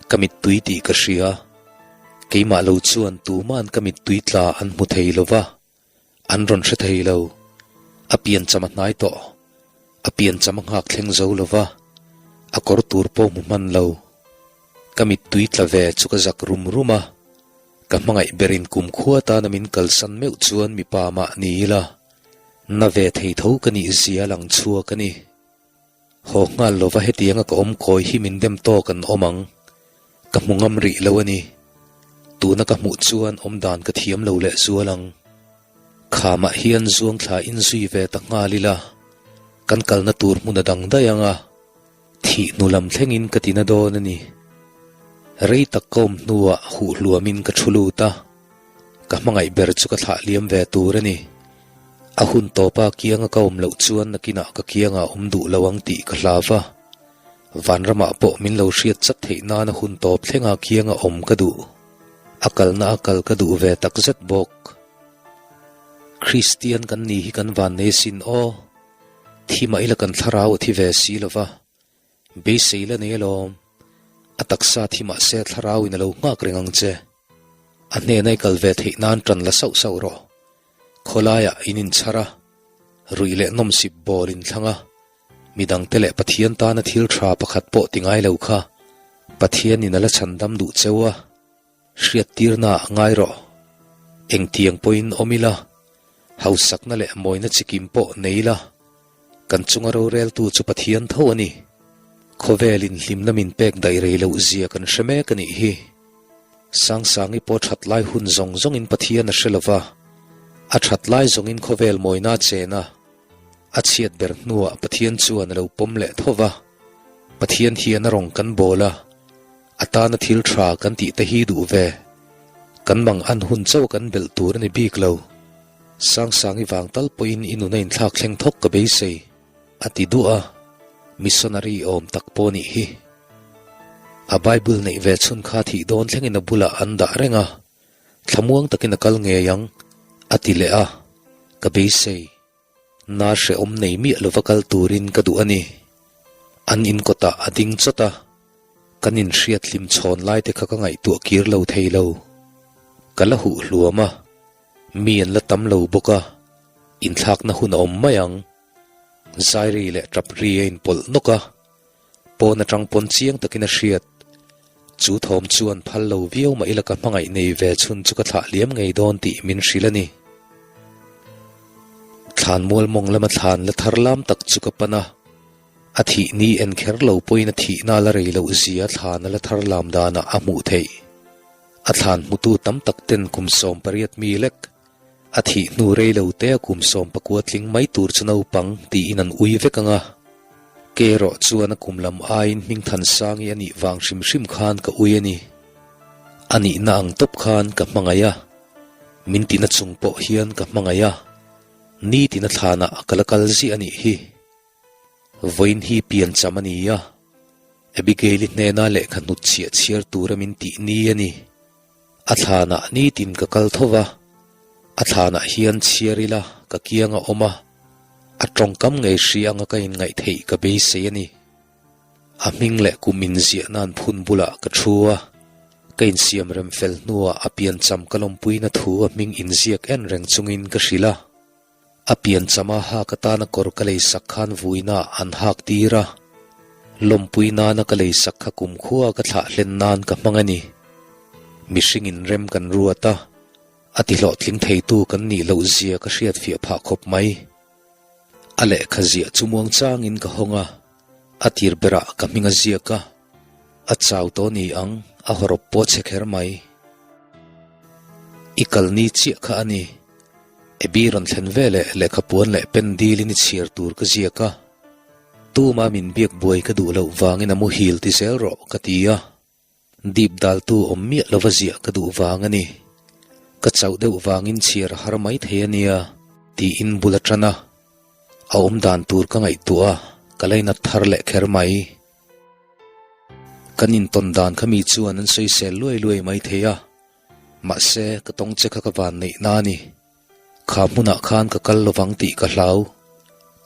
ka mittui tih ka hria. Keimah lo chuan tuman ka mittui tla an hmu thei lo va. An rawn hre thei lo. A piancham a hnai tawh. A piancham a nghak thleng zo lo va, a kawr tur pawh hmu hman lo. Ka mittui tla ve chu ka zak rum rum a, ka hmangaih berin kumkhua tana min kalsan meuh chuan mipa mah ni ila, na ve thei tho ka nih zia lang chhuak a ni. Haw nghal lova hetianga ka awm kawi hi min dem tawk an awm ang. Ka hmu ngam rih lo a ni. Tuna ka hmuh chuan awm dan ka thiam lo leh zual ang. Khamah hian zuang thla in zui ve ta nghal ila, kan kalna tur hmun a dang daih ang a, thih hnu lam thlengin ka tina dawn a ni. Rei tak ka awm hnuah huh hluamin ka thu lut a. Ka hmangaih ber chu ka thlah liam ve tur a ni. A hun tawpa kianga ka awm loh chuan nakinah ka kiangah awm duh lo ang tih ka hlau va. Vanramah pawh min lo hriat chat theih nana hun tawp thlenga kianga awm ka duh. A kalna a kal ka duh ve takzet bawk. Kristian kan ni hi kan vannei sin aw. Thi mah ila kan thlarau a thi ve si lo va. Beisei la nei alawm. A taksa thi mah se thlarauin a lo nghak reng ang che. A hnena i kal ve theih nan tan la sauh sauh rawh. Khawlaiah in inchhar a, ruih leh nawmsip ball in thlang a, midangte leh Pathian tana thil tha pakhat pawh ti ngai lo kha Pathianin a la chhandam duh cheu a, hriattirna ah ngai rawh. Engtiang pawhin awm ila, hausakna leh mawina chikim pawh nei ila, Kan chunga roreltu chu Pathian tho a ni. Khawvelin hlimna min pek daih rei loh zia kan hre mek a nih hi. Sangsangi pawh that lai hun zawng zawngin Pathian a hre lo va, a that lai zawngin khawvel mawina a chen a, a chhiat ber hnuah Pathian chuan a lo pawm leh tho va. Pathian hian a rawng kan bawl a, a tana thil tha kan tih te hi duh ve. Kan mang an hun chauh kan belh tur a ni bik lo. Sangsangi vang tal pawhin i nun a inthlak thleng thawk ka beisei, a ti duah a, missionary awm tak pawh nih hi. A Bible neih ve chhun kha thih dawn thlengin a bulah an dah reng a, thlamuang takin a kal ngei ang, a ti leh a, ka beisei. Na hrehawm nei miah lova kal turin ka duh a ni. An inkawtah a ding chawt a, kan inhriat hlim chhawn lai te kha ka ngaihtuah kir lo thei lo. Ka la huh hluam a. Mi an la tam lo bawk a, inthlakna hun a awm mai ang. Zairi leh tap ri a inpawlh nawk a, pawn atang pawn chiang takin a hriat. Chu thawm chuan phal lo viau mah ila ka hmangaih nei ve chhun chu ka thlah liam ngei dawn tih min hrilh a ni. Thlan mual mawng lama thlan la thar lam tak chu ka pan a, a thih ni en kher lo pawhin a thihna la rei loh zia thlan a la thar lam danah a hmuh theih. A thlan hmutu tam tak ten kum 18 mi lek, a thih hnu rei lo te a kum 19 tling mai tur chu naupang tiin an ui vek ang a. Ke erawh chuan a kum lam aiin Hmingthansangi a nih vang hrim hrim khan ka ui a ni. A nihna ang tawp khan ka hmangaih a, min tina chung pawh hian ka hmangaih a, nitin a thlanah ka la kal ziah a nih hi. Vawiin hi piancham a ni a. Abigail-i hnena lehkha hnut chhiah chhiar tura min tih ni a ni. A thlanah nitin ka kal tho va, a thlanah hian chhiar ila ka kiang a awm a, a tawngkam ngei hri anga ka inngaih theih ka beisei a ni. A hming leh kum inziah nan phun bulah ka thu a, ka insiam rem fel hnuah a piancham ka lawmpuina thu a hming inziak en reng chungin ka hrilh a. A pianchama hak atana kawr ka leisak khan vuinaah an hak tir a, lawmpui nana ka leisak kha kumkhua ka thlah hlen nan ka hmang a ni. Mihringin rem kan ruat a, a tihlawhtling theitu kan nih loh zia ka hriatfiah phah khawp mai. A lehkha ziah chu muang changin ka hawng a, a tir berah ka hming a ziak a, a chau tawh ni ang a hawrawp pawh chhe kher mai. I kal ni chiah kha a ni. Abby rawn thlen ve leh lehkha puan leh pen dilin i chhiar tur ka ziak a, tuma min biak buai ka duh loh vangin a muhil ti zel rawh ka ti a. Dip daltu awm miah lova ziah ka duh vang a ni. Ka chauh deuh vangin chhiar a har mai thei a nia, tiin bul a tan a. A awm dan tur ka ngaihtuah a, ka lainat thar leh kher mai. Kan intawn dan kha mi chuan an sawisel luai luai mai thei a, mahse ka tawng che kha ka van neih na a ni. Kha hmunah khan ka kal lovang tih ka hlau.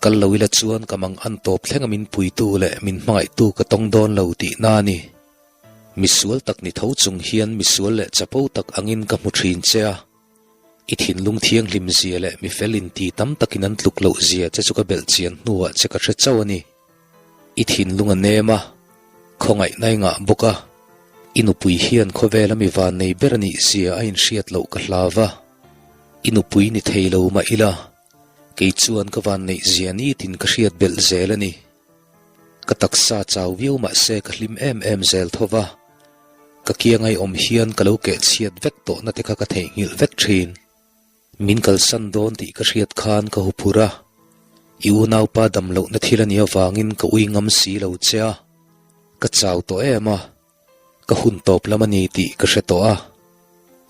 Kal lo ila chuan ka mang an tawp thlenga min puitu leh min hmangaihtu ka tawng dawn lo tihna a ni. Misual tak ni tho chung hian misual leh chapo tak angin ka hmu thin che a. I thinlung thianghlim zia leh mifel inti tam takin an tluk loh zia che chu ka belh chian hnuah che ka hre chauh a ni. I thinlung a nem a, khawngaihna i ngah bawk a, i nupui hian khawvela mi van nei ber a nih zia a inhriat loh ka hlau va. I nupui ni thei lo mah ila, kei chuan ka van neih zia nitin ka hriat belh zel a ni. Ka taksa chau viau mah se ka hlim em em zel tho va, ka kiangai awm hian ka lo keh chhiat vek tawhna te kha ka theihnghilh vek thin. Min kalsan dawn tih ka hriat khan ka huphur a, i unaupa dam lohna thil a nih avangin ka ui ngam si lo che a, ka chau tawh em a, ka hun tawp lam a ni tih ka hre tawh a,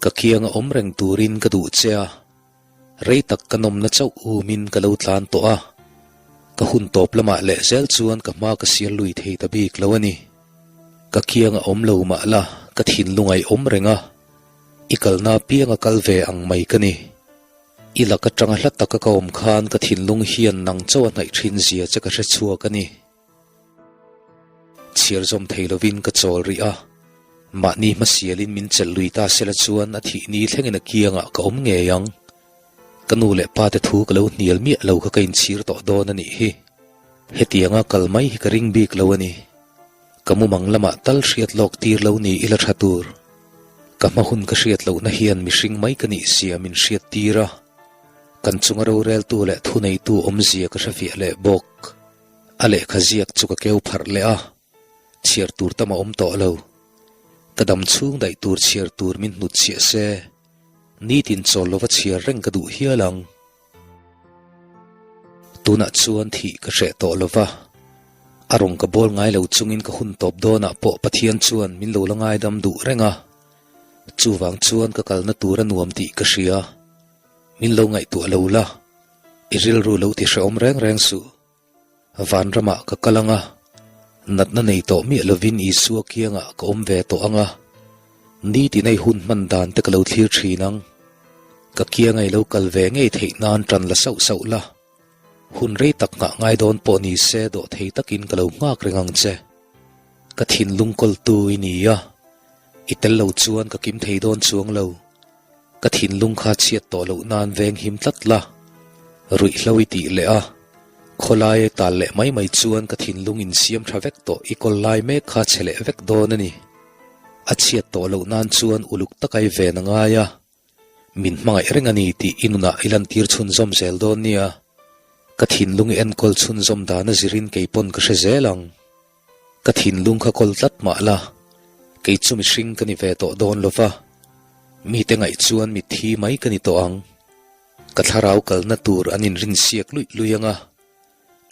ka kianga awm reng turin ka duh che a, rei tak ka nawmna chauh umin ka lo tlan tawh a, ka hun tawp lamah leh zel chuan ka hma ka sial lui thei ta bik lo a ni. Ka kianga awm lo mah la ka thinlung a i awm reng a. I kalna apianga kal ve ang mai ka ni. I lak atanga hla taka ka awm khan ka thinlung hian nang chauh a hnaih thin zia che ka hre chhuak a ni. Chhiar zawm thei lovin ka chawl rih a, mahni hmasialin min chelh lui ta sela chuan a thih ni thlengin a kiangah ka awm ngei ang. Ka nu leh pa te thu ka lo hnial miah lo kha ka inchhir tawh dawn a nih hi. Hetianga kal mai hi ka ring bik lo a ni. Ka mumang lamah tal hriat lawk tir lo ni ila tha tur. Ka hma hun ka hriat lohna hian mihring mai ka nih zia min hriat tir a, kan chunga roreltu leh thuneitu awmzia ka hrefiah leh bawk. A lehkha ziak chu ka keu pharh leh a, chhiar tur tam a awm tawh lo. Ka dam chhung daih tur chhiar tur min hnutchhiah se, nitin chawl lova chhiar reng ka duh hial ang. Tunah chuan thih ka hreh tawh lo va, a rawn ka bawl ngai lo chungin ka hun tawp dawnah pawh Pathian chuan min lo la ngaidam duh reng a, chuvang chuan ka kalna tur a nuam tih ka hria. Min lo ngaihtuah lo la, i rilru lo ti hrehawm reng reng suh. Vanramah ka kal ang a, natna nei tawh miah lovin Isua kiangah ka awm ve tawh ang a, nitin ei hun hman dan te ka lo thlir thin ang. Ka kianga i lo kal ve ngei theih nan tan la sauh sauh la, hun rei tak nghah ngai dawn pawh ni se dawh thei takin ka lo nghak reng ang che. Ka thinlung kawltu i ni a, i tel lo chuan ka kim thei dawn chuang lo. Ka thinlung kha chhiat tawh loh nan veng him tlat la, ruihhlo i tih leh a, khawlai a tal leh mai mai chuan ka thinlung insiam tha vek tawh i kawl lai mek kha chhe leh vek dawn a ni. A chhiat tawh loh nan chuan uluk taka i ven a ngai a, min hmangaih reng a ni tih i nunah i lantir chhunzawm zel dawn nia. Ka thinlung i enkawl chhunzawm dan a zirin kei pawn ka hre zel ang. Ka thinlung kha kawl tlat mah la, kei chu mihring ka ni ve tawh dawn lo va, mite ngaih chuan mitthi mai ka ni tawh ang. Ka thlarau kalna tur an inrinsiak luih luih ang a,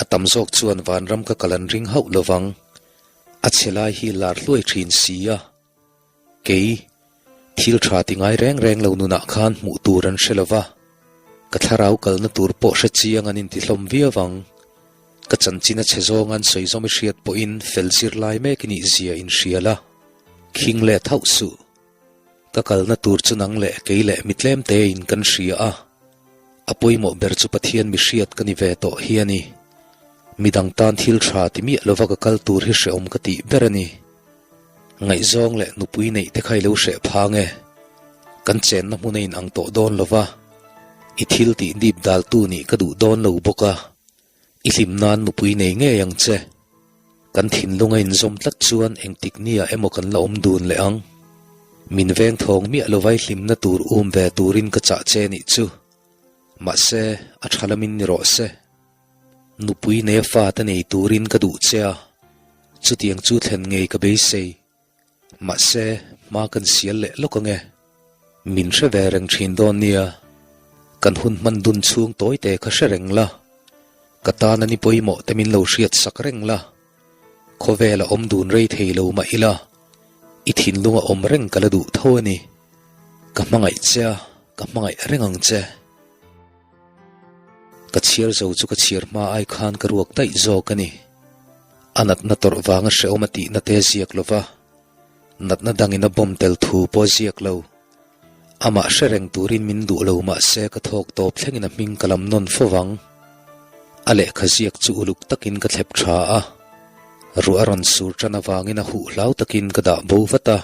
a tam zawk chuan vanram ka kal an ring hauh lo vang. A chhe lai hi lar hluai thin si a. Kei, thil tha ti ngai reng reng lo nunah khan hmuh tur an hre lo va, ka thlarau kalna tur pawh hre chiang an intihlawm viau ang. Ka chanchin a chhe zawng an sawi zawm i hriat pawhin fel zir lai mek i nih zia inhria la, khing leh thauh suh. Ka kalna tur chu nang leh kei leh mi tlem tein kan hria a, a pawimawh ber chu Pathian mi hriat ka ni ve tawh hi a ni. Midang tan thil tha ti miah lova ka kal tur hi hrehawm ka tih ber a ni. Ngaihzawng leh nupui neih te kha i lo hreh phang e. Kan chenna hmun a inang tawh dawn lo va. I thil tih dip daltu nih ka duh dawn lo bawk a, i hlim nan nupui nei ngei ang che. Kan thinlung a inzawm tlat chuan engtik nia emaw kan la awm dun leh ang. Min veng thawng miah lo vai hlimna tur um ve turin ka chah che nih chu. Mahse, a tha lamin ni rawh se. Nupui nei a fate nei turin ka duh che a, chutiang chu thlen ngei ka beisei. Mahse, hma kan sial leh lawk ang e. Min hre ve reng thin dawn nia. Kan hun hman dun chhung tawite kha hre reng la. Ka tan a ni pawimawh te min lo hriat sak reng la. Khawvel a awm dun rei thei lo mah ila, i thinlung a awm reng ka la duh tho a ni. Ka hmangaih che a, ka hmangaih reng ang che. Ka chhiar zo chu ka chhiar hma ai khan ka ruak daih zawk a ni. A natna tawrh vanga hrehawm a tihna te ziak lo va, natna dangin a bawm tel thu pawh ziak lo. Amah hre reng turin min duh lo mah se ka thawk tawp thlengin a hming ka lam nawn fo vang. A lehkha ziak chu uluk takin ka thlep tha a, ruah a rawn sur tan avangin a huh hlau takin ka dah bo vat a.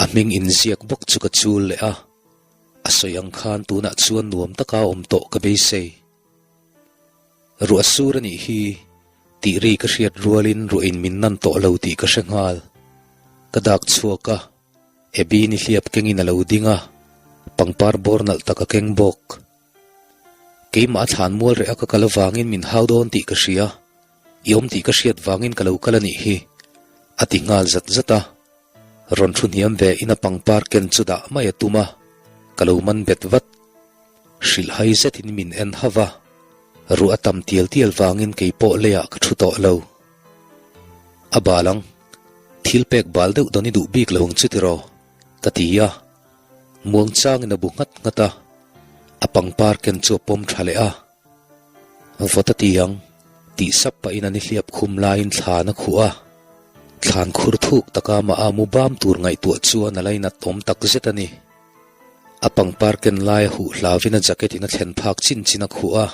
A hming inziak bawk chu ka chul leh a, a sawi ang khan tunah chuan nuam taka awm tawh ka beisei. Ruah sur a nih hi tih ri ka hriat rualin ruahin min nan tawh lo tih ka hre nghal. Ka dak chhuak a, Abby ni hliap kengin a lo ding a, pangpar bawr nalh tak a keng bawk. Keimah a thlan mual reh a ka kal avangin min hau dawn tih ka hria, i awm tih ka hriat vangin ka lo kal a nih hi, a ti nghal zat zat a. Rawn thu hniam ve in a pangpar ken chu dah mai a tum a, ka lo man bet vat. Hrilhhai zetin min en hauh a, ruah a tam tial tial vangin kei pawh leiah ka thu tawh lo. A bal ang, thil pek bal deuh dawn i duh bik lo ang chu tiraw? ka ti a, muangchangin a bu nghat nghat a, a pangpar ken chu a pawm tha leh a. Vawt a ti ang, tih sap pahin an i hliap khum laiin thlan a khuh a. Thlan khur thuk taka amah a mu bam tur ngaihtuah chuan a lainat awm tak zet a ni. A pangpar ken lai a huh hlauvin a jacket in a thlen phak chin chin a khuh a,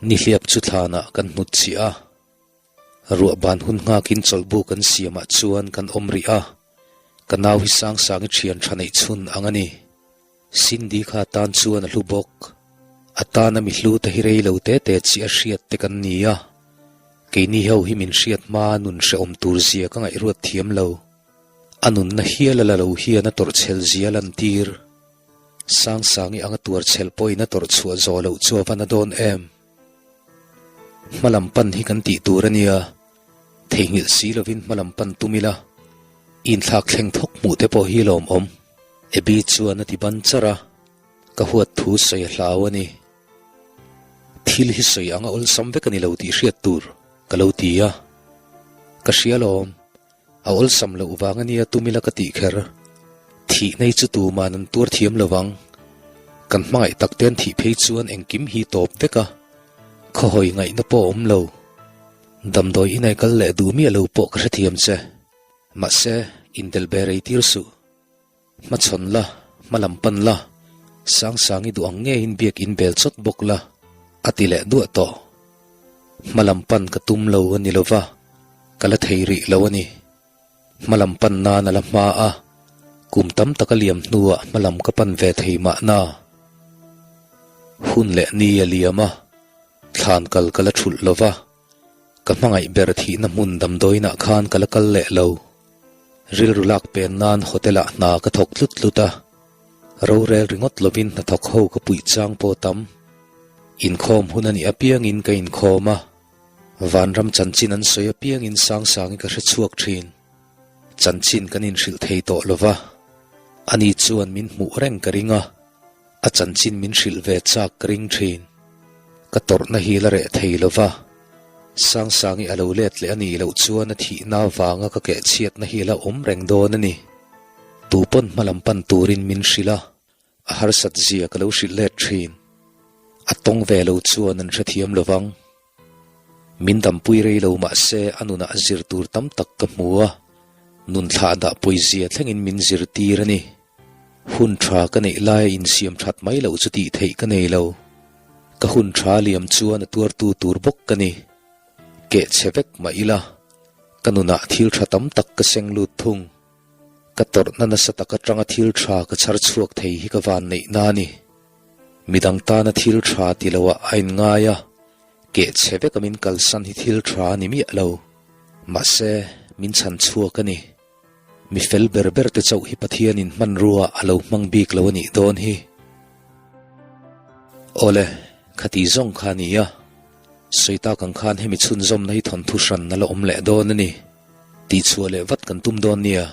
nihliap chu thlanah kan hnut chhiah a. Ruah ban hun nghakin chawlhbu kan siamah chuan kan awm rih a, ka nau hi Sangsangi thian tha neih chhun ang a ni. Cindy kha tan chuan a hlu bawk. A tana mi hlu te hi rei lo te te chiah a hriat te kan ni a, keini ho hi min hriat hma nun hrehawm tur zia ka ngaihruat thiam lo. A nunna hial a la lo hian a tawrhchhel zia a lantir. Sangsangi anga tuarchhel pawhin a tawrhchhuah zawh loh chu a va na dawn em? Hmalam pan hi kan tih tur a nia, theihnghilh si lovin hmalam pan tum ila, inthlak thleng thawk hmuh te pawh hi lawmawm. Abby chuan a ti ban char a, ka huat thu sawi a hlau a ni. Thil hi sawi anga awlsam vek a ni lo tih hriat tur ka lo ti a, ka hria lawm. A awlsam loh vang a nia tum ila ka tih kher. Thih nei chu tuman an tuar thiam lo vang. Kan hmangaih tak te an thih phei chuan engkim hi tawp vek a, khawhawi ngaihna pawh a awm lo. Damdawi inai kal leh duh miah lo pawh ka hrethiam che. Mahse, intel be rei tir suh. Hmachhawn la, hma lam pan la, Sangsangi duh ang ngeiin biak in bel chawt bawk la, a ti leh duah tawh. Hma lam pan ka tum lo a ni lo va, ka la thei rih lo a ni. Hma lam pan nan a la hma a, kum tam tak a liam hnuah hma lam ka pan ve thei mahna. Hun leh ni a liam a, thlan kal ka la thulh lo va, ka hmangaih ber thihna hmun damdawiinah khan ka la kal leh lo. Rilru lak pen nan hotel ah hna ka thawk tlut tlut a, rorel ringawt lovin hnathawk ho ka puih chang pawh tam. Inkhawm hun a nih apiangin ka inkhawm a, vanram chanchin an sawi apiangin Sangsangi ka hre chhuak thin. Chanchin kan inhrilh thei tawh lova, ani chuan min hmuh reng ka ring a, A chanchin min hrilh ve chak ka ring thin. Ka tawrhna hi la reh thei lo va, Sangsangi a lo let leh a nih loh chuan a thihna avanga ka kehchhiatna hi a la awm reng dawn a ni. Tu pawn hmalam pan turin min hrilh a, a harsat zia ka lo hrilh let thin. A tawng ve lo chuan an hrethiam lo vang. Min dampui rei lo mah se a nunah zir tur tam tak ka hmu a, nun thlah dah pawizia thlengin min zirtir a ni. Hun tha ka neih laia insiam that mai loh chu tih theih ka nei lo. Ka hun tha liam chuan a tuartu tur bawk ka ni. Keh chhe vek mah ila, ka nunah thil tha tam tak ka seng lut thung. Ka tawrhna nasa tak atanga thil tha ka chhar chhuak thei hi ka van neihna a ni. Midang tana thil tha ti loah a inngai a, keh chhe veka min kalsan hi thil tha a ni miah lo. Mahse, min chhan chhuak a ni. Mi fel ber ber te chauh hi Pathianin hmanrua a lo hmang bik lo a nih dawn hi. Awle, khati zawng kha a ni a. Sawi tak ang khan hemi chhunzawmna hi thawnthu hran a la awm leh dawn a ni. Tihchhuah leh vat kan tum dawn nia.